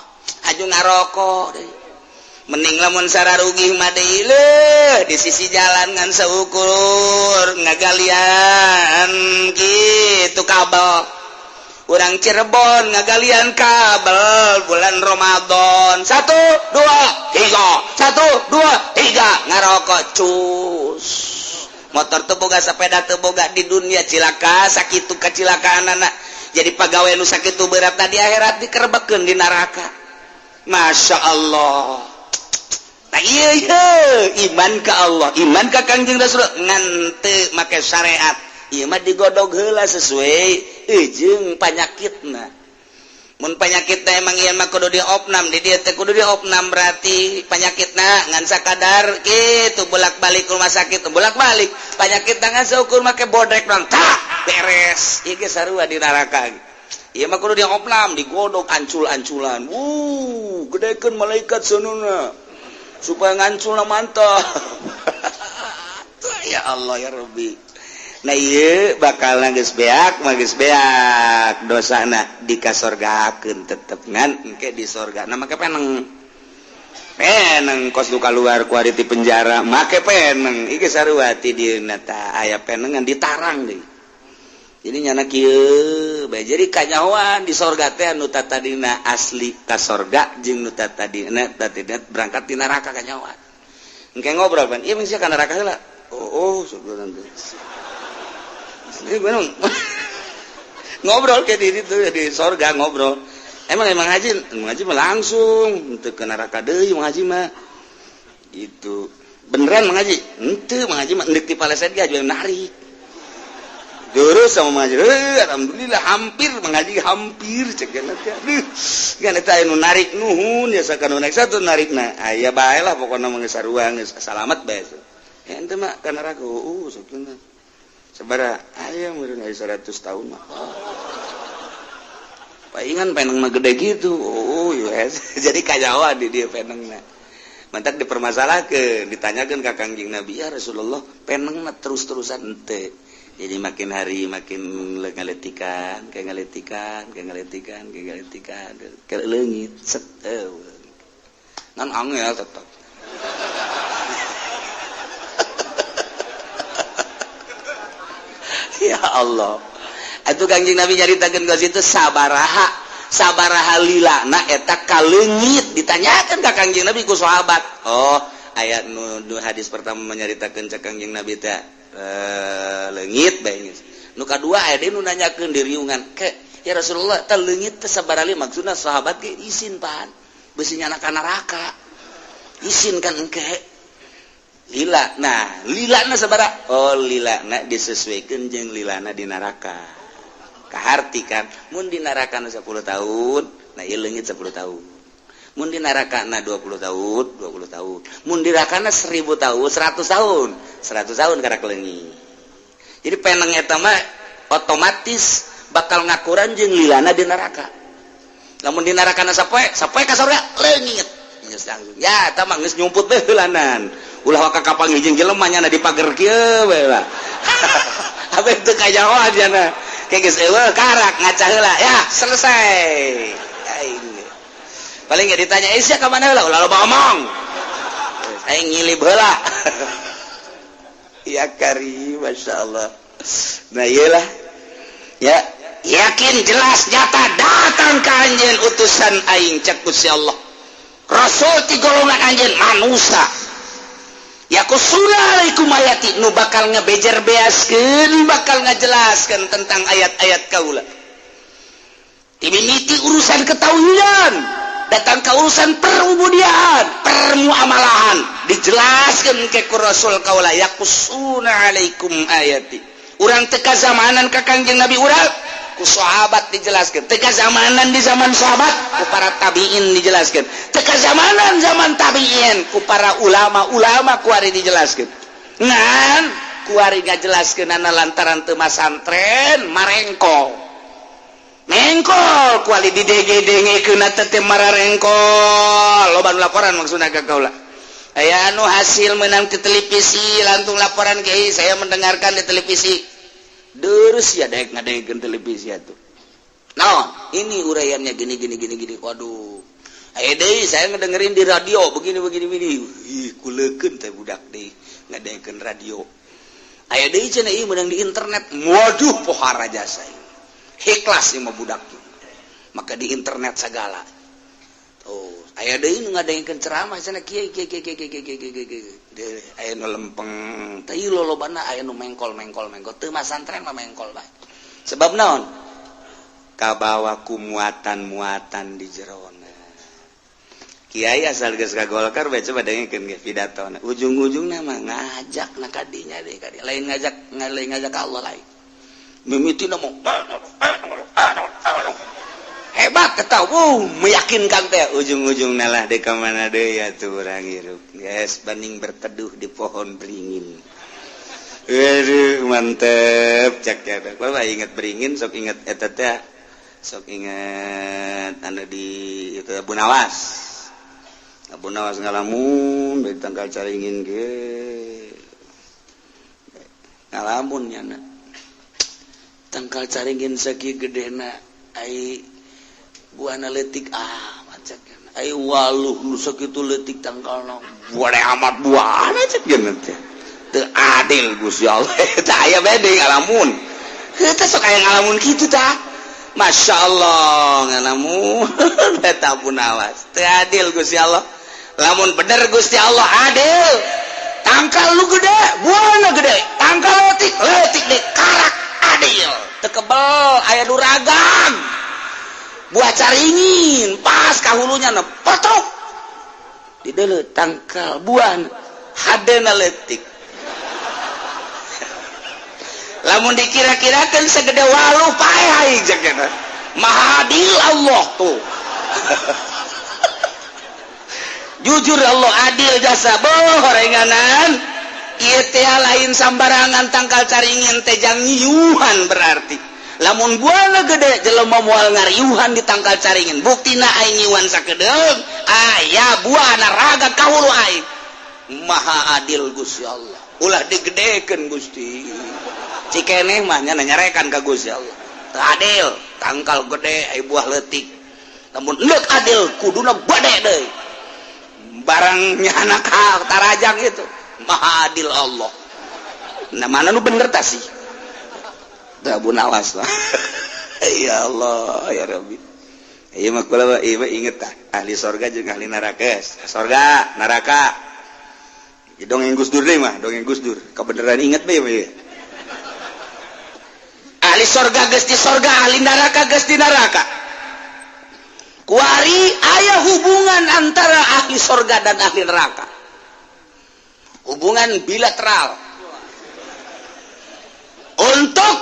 Aju ngarokok deui. Mending lamun sararugih mah deui leuh di sisi jalan ngan saukur ngagalian kitu kabel. Urang Cirebon ngagalian kabel bulan Ramadan, satu dua tiga, satu dua tiga, ngarokok cus. Motor teu boga, sepeda teu boga. Di dunia cilaka sakitu kacilakaan anak jadi pegawai nu sakitu berat, tadi akhirat dikerebekeun di neraka. Masya Allah. Nah, iya, iman ke Allah, iman ke Kangjeng Rasul, ngan teu make syariat. Ieu mah digodog heula sesuai jeung panyakitna. Mun panyakitna emang ieu mah kudu diopnam, di dieu teh kudu diopnam, berarti panyakitna ngan sakadar kitu, bolak-balik rumah sakit, bolak-balik. Panyakitna ngan saukur make bodrek doang, tak beres. Ieu ge sarua di neraka. Ieu mah kudu diopnam, digodog ancul-anculan. Wuh, gedekeun malaikat seununa supaya nganculna mantap. Ya Allah, ya Rabbi. Nah, ieu bakal geus beak mah geus beak dosana, dikasorgakeun tetep, ngan engke di sorga. Nah, make peneng peneng kos nu kaluar ku ari ti penjara, make peneng. Ieu sarua ti dieuna tah aya penengan ditarang deui. Jadi nyana kieu bae, jadi kanyahoan di sorga teh anu tadina asli ka sorga jeung nu tadina tadina berangkat di neraka kanyahoan. Engke ngobrol pan, ieu mah ka neraka heula. Oh, sebenarnya ini ngobrol kayak di itu di sorga ngobrol. Emang emang haji, emang haji mah langsung untuk ke neraka deui. Mang haji mah itu beneran mang haji henteu, mang haji mah endek di Palestina ge narik terus sama mang haji. Eh, alhamdulillah hampir mang haji, hampir cek teh. Aduh kan eta anu narik, nuhun ya sakanu narik satu narikna aya bae lah, pokokna mah geus sarua, geus salamet bae. Ente mah ka neraka, sakitu sabaraha aya meureun, aya 100 tahun mah. Paingan peneng mah gede gitu. Oh, yes. Jadi kanyahoan di dia penengna. Mantak dipermasalahkeun, ditanyakeun ka Kangjeng Nabi, ya Rasulullah, penengna terus-terusan ente. Jadi makin hari makin ngaletikan, kayak ngaletikan, kayak ngaletikan, kayak ngaletikan, kayak leungit, set. Ngan angel tetep. Ya Allah. Itu Kangjeng Nabi nyaritakeun ka situ sabaraha sabaraha lilana eta kaleungit, ditanyakan ka Kangjeng Nabi ku sahabat. Oh, ayat nu, nu hadis pertama menyaritakeun cek Kangjeng Nabi teh leungit bae geus. Nu kadua aya deui nu nanyakeun di riungan ke, ya Rasulullah, teh leungit teh sabaraha? Maksudna sahabat ge isin pan besi nyana ka neraka. Isin kan engke lila. Nah, lilana sabaraha? Oh, lilana disesuaikan jeung lilana di neraka. Kaharti kan mun di neraka 10 tahun, nah ieu leungit 10 tahun. Mun di neraka na 20 tahun, 20 tahun. Mun di neraka 1000 tahun, 100 tahun, 100 tahun karak leungit. Jadi peneng eta mah otomatis bakal ngakuran jeung lilana di neraka. Lamun di neraka na sapoe sapoe ka surga leungit. Geus langsung. Ya, eta mah geus nyumput bae heulanan. Ulah waka kapanggih jeung jelema nyana di pager kieu bae lah. Apa itu kanyahoan jana. Kayak geus eueuh karak ngaca heula, ya selesai. Aing paling nggak ditanya, eh, sia ka mana heula, ulah loba omong. Aing ngilib heula. Ya kari, Masya Allah. Nah, iyalah. Ya, yakin jelas nyata datang ke anjeun utusan aing, cek Gusti Allah. Rasul ti golongan anjeun manusia. Yaqussuna alaikum ayati, nu bakal ngebejer beaskeun, bakal ngajelaskeun tentang ayat-ayat kaula. Timimiti urusan ketauhidan, datang ke urusan perubudian, permuamalahan, dijelaskan ke ku Rasul kaula, yaqussuna alaikum ayati. Urang teka zamanan ka Kangjeng Nabi urang, ku sahabat dijelaskan. Teka zamanan di zaman sahabat, ku para tabiin dijelaskan. Teka zamanan zaman tabiin, ku para ulama-ulama kuari dijelaskan. Ngan kuari ngajelaskeun ana lantaran teu masantren marengkol. Mengkol kuali di denge-dengekeun teh mararengkol. Loba nu laporan maksudna ka kaula. Aya anu hasil menang di televisi langsung laporan ke saya, mendengarkan di televisi. Terus ya daek ngadengekeun televisi atuh. Nah, ini uraiannya gini gini gini gini. Waduh. Aya deui, saya ngedengerin di radio begini begini begini. Ih, kulekeun teh budak deui ngadengekeun radio. Aya deui cenah ieu menang di internet. Waduh, pohara jasa ieu. Ikhlas ieu mah budak tuh. Maka di internet segala. Oh, aya deui nu ngadengekeun ceramah cenah kieu kieu kieu kieu kieu kieu kieu kieu. Aya nu lempeng, teh ieu lolobana aya nu mengkol mengkol mengkol. Teu masantren mah mengkol bae. Sebab naon? Kabawa ku muatan-muatan di jerona. Kiai asal geus ka Golkar bae, coba dengekeun ge pidatona, ujung-ujungna mah ngajak na kadinya deui, kadi lain ngajak, lain ngajak ka Allah, lain. Mimitina mah hebat eta, wuh, meyakinkan teh, ujung-ujungna lah deui ka mana deui atuh urang hirup geus banding berteduh di pohon beringin. Aduh, mantep cak ya. Bapak inget beringin, sok inget eta teh, sok inget anu di itu, Abu Nawas. Abu Nawas ngalamun dari tangkal caringin ge ngalamun nya, tangkal caringin sakieu gedena, ai buahna leutik amat cek. Ai waluh nu sakitu leutik tangkalna, gede amat buahna cek teh. Teu adil Gusti Allah. Tah, aya bae deui ngalamun. Heuh, sok aya ngalamun kitu tah. Masya Allah, ngalamun eta Abu Nawas. Teu adil Gusti Allah. Lamun bener Gusti Allah adil, tangkal lu gede, buahna gede, tangkal leutik, leutik deh, karak adil. Teu kebel aya nu ragang buah caringin, pas kahulunya na potok di deuleu tangkal buah, hadena leutik. Lamun dikira-kirakan segede waluh, paeh aing cek. Maha adil Allah tuh. Jujur Allah adil jasa bohorenganan. Ieu teh lain sambarangan tangkal caringin teh jang nyiuhan, berarti lamun buahna gede, jelema moal ngariuhan di tangkal caringin. Buktina aing nyiuhan sakedeung, aya buahna raga ka hulu aing. Maha adil Gusti Allah, ulah digedekeun Gusti. Cikeneh mah nya nyarekan ka Gusti Allah, teu adil, tangkal gede ai buah leutik. Lamun endek adil, kuduna gede deui barangnya, anak tarajang itu. Maha adil Allah. Nah, mana nu bener tah sih? Abu Nawas lah. Ya Allah, ya Rabbi. Ieu mah kula ieu mah inget tah, ahli sorga jeung ahli neraka, sorga neraka. Dongeng Gus Dur deui mah, dongeng Gus Dur kebenaran, inget bae ya. Ahli sorga geus di sorga, ahli neraka geus di neraka. Kuari aya hubungan antara ahli sorga dan ahli neraka, hubungan bilateral untuk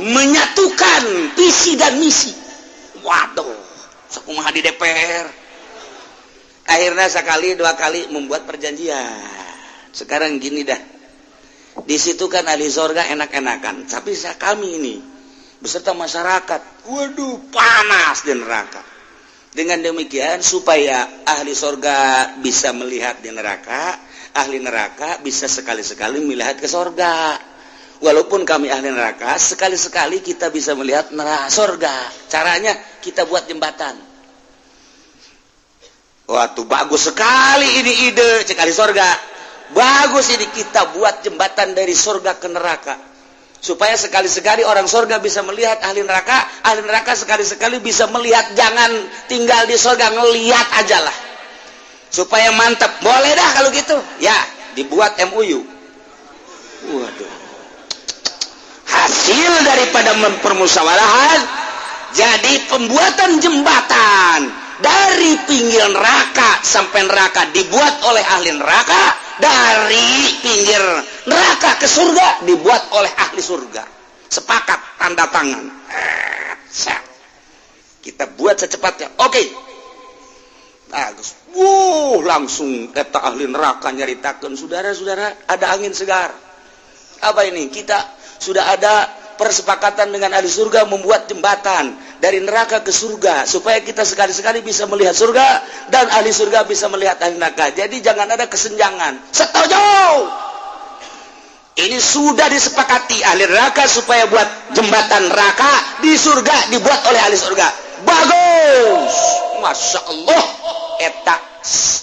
menyatukan visi dan misi. Waduh, sakumaha di DPR. Akhirnya sekali dua kali membuat perjanjian. Sekarang gini dah, di situ kan ahli sorga enak-enakan, tapi kami ini beserta masyarakat, waduh, panas di neraka. Dengan demikian, supaya ahli sorga bisa melihat di neraka, ahli neraka bisa sekali-sekali melihat ke sorga. Walaupun kami ahli neraka, sekali-sekali kita bisa melihat neraka, sorga. Caranya kita buat jembatan. Waktu bagus sekali ini ide, cek ahli sorga. Bagus ini, kita buat jembatan dari sorga ke neraka. Supaya sekali-sekali orang sorga bisa melihat ahli neraka, ahli neraka sekali-sekali bisa melihat, jangan tinggal di sorga, ngelihat aja lah. Supaya mantap, boleh dah kalau gitu. Ya, dibuat MOU. Waduh. Hasil daripada mempermusyawarahan, jadi pembuatan jembatan dari pinggir neraka sampai neraka dibuat oleh ahli neraka, dari pinggir neraka ke surga dibuat oleh ahli surga. Sepakat, tanda tangan. Kita buat secepatnya. Oke, bagus. Wuh, langsung kata ahli neraka nyaritakan, "Saudara-saudara, ada angin segar. Apa ini? Kita sudah ada persepakatan dengan ahli surga membuat jembatan dari neraka ke surga supaya kita sekali-sekali bisa melihat surga dan ahli surga bisa melihat ahli neraka. Jadi jangan ada kesenjangan. Setuju?" Ini sudah disepakati ahli neraka supaya buat jembatan neraka di surga dibuat oleh ahli surga. Bagus. Masya Allah. Eta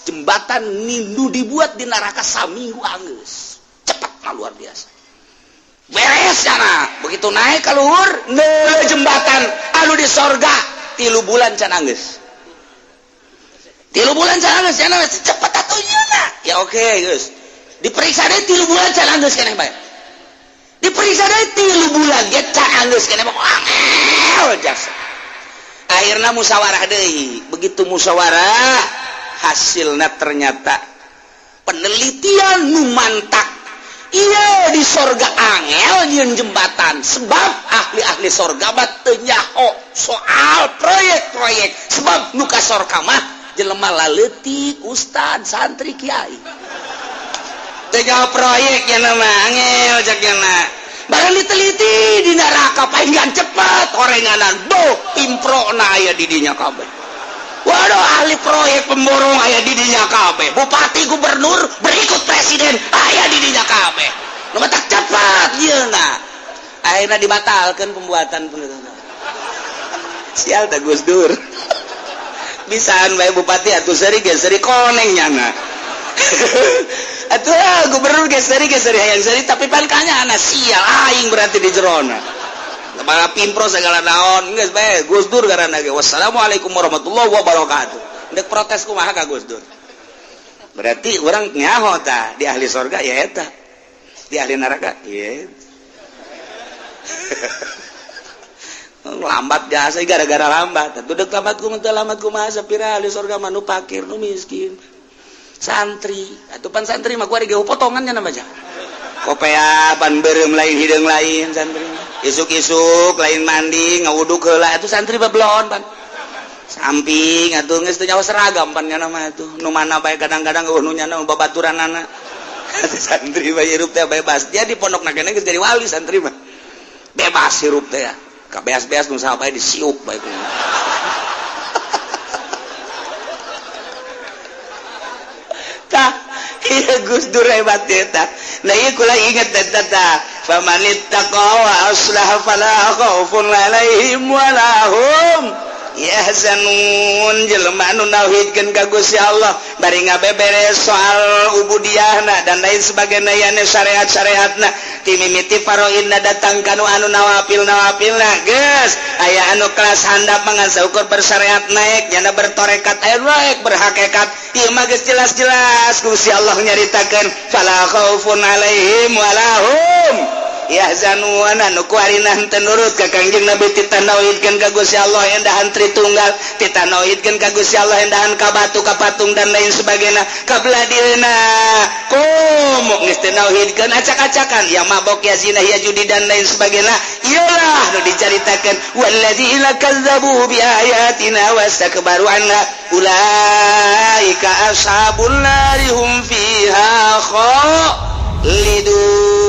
jembatan nindu dibuat di neraka saminggu anggeus. Cepat, luar biasa. Beres sana, begitu naik ke luhur jembatan anu di sorga, 3 bulan can anggeus, 3 bulan can anggeus. Cepet atuh ya. Oke, guys, diperiksa deh, 3 bulan can anggeus keneh bae. Diperiksa deh, 3 bulan ge can anggeus keneh. Angel jasa. Akhirnya musyawarah deui. Begitu musyawarah, Hasilnya ternyata penelitian nu mantak, iya, di sorga angel nyieun jembatan, sebab ahli-ahli sorga mah teu nyaho soal proyek-proyek, sebab nu ka sorga mah jelema laleutik, ustad, santri, kiai, teu nyaho proyek ya nama angel cak na. Barang diteliti, di neraka palingan cepat orenganan do pimpro na aya di dinya kabeh. Waduh, ahli proyek pemborong aya di dinya kabeh, bupati, gubernur, berikut presiden aya di dinya kabeh. Nu tak cepat ieu na akhirnya dibatalkan pembuatan. Sial tak Gus Dur, bisaan bae bupati atuh seri ge seri koneng nyana atuh, ah, gubernur ge seri ge seri hayang seri, tapi pan kanya anak sial aing berarti di jerona malah pimpro segala naon. Geus bae Gus Dur garana ge, wassalamualaikum warahmatullahi wabarakatuh. Ndek protes kumaha ka Gus Dur? Berarti orang nyaho tah di ahli sorga ya eta, di ahli neraka ya lambat biasa gara-gara lambat atuh. Dek lambat kumaha, lambat kumaha? Sapira ahli sorga mah nu pakir, nu miskin, santri atuh. Pan santri mah kuari ge potongannya nama kopea pan beureum lain, hideung lain. Santri isuk-isuk lain mandi, ngawuduk heula atuh. Santri babelon pan samping atuh, geus teu nyawa seragam pan nya mah atuh, nu mana bae. Kadang-kadang eueuh nu nyana babaturanana. Santri mah hirup teh bebas, dia di pondok keneh geus jadi wali. Santri mah bebas hirup teh ya, kabeas-beas nu saha bae disiuk bae kumaha. Tah, iya, Gus Dur hebat eta. Nah, ieu kula inget eta tah, famanittaqa wa aslaha fala khaufun alaihim wala hum yahzanun. Jelema anu nauhidkeun ka Gusti Allah, bari ngabeberes soal ubudiyahna dan lain sebagainya, yane syariat-syariatna, ti mimiti faraidna datang kanu anu nawafil nawafilna, geus aya anu kelas handap mangan saukur bersyariat naik, nyana bertorekat aya naik, berhakikat. Ieu mah geus jelas-jelas Gusti Allah nyaritakeun fala khaufun alaihim wala hum yahzanun. Anu kuarina henteu nurut ka Kangjeng Nabi, titah nauhidkeun ka Gusti Allah endahan Tritunggal, titah nauhidkeun ka Gusti Allah endahan ka batu, ka patung, dan lain sebagainya, kabelah dirina komo geus teu nauhidkeun, acak-acakan, ya mabok, ya zina, ya judi, dan lain sebagainya. Iyalah nu dicaritakeun walladzina kazzabu bi ayatina wastakbaru anha ulaika ashabun nari hum fiha khalidun.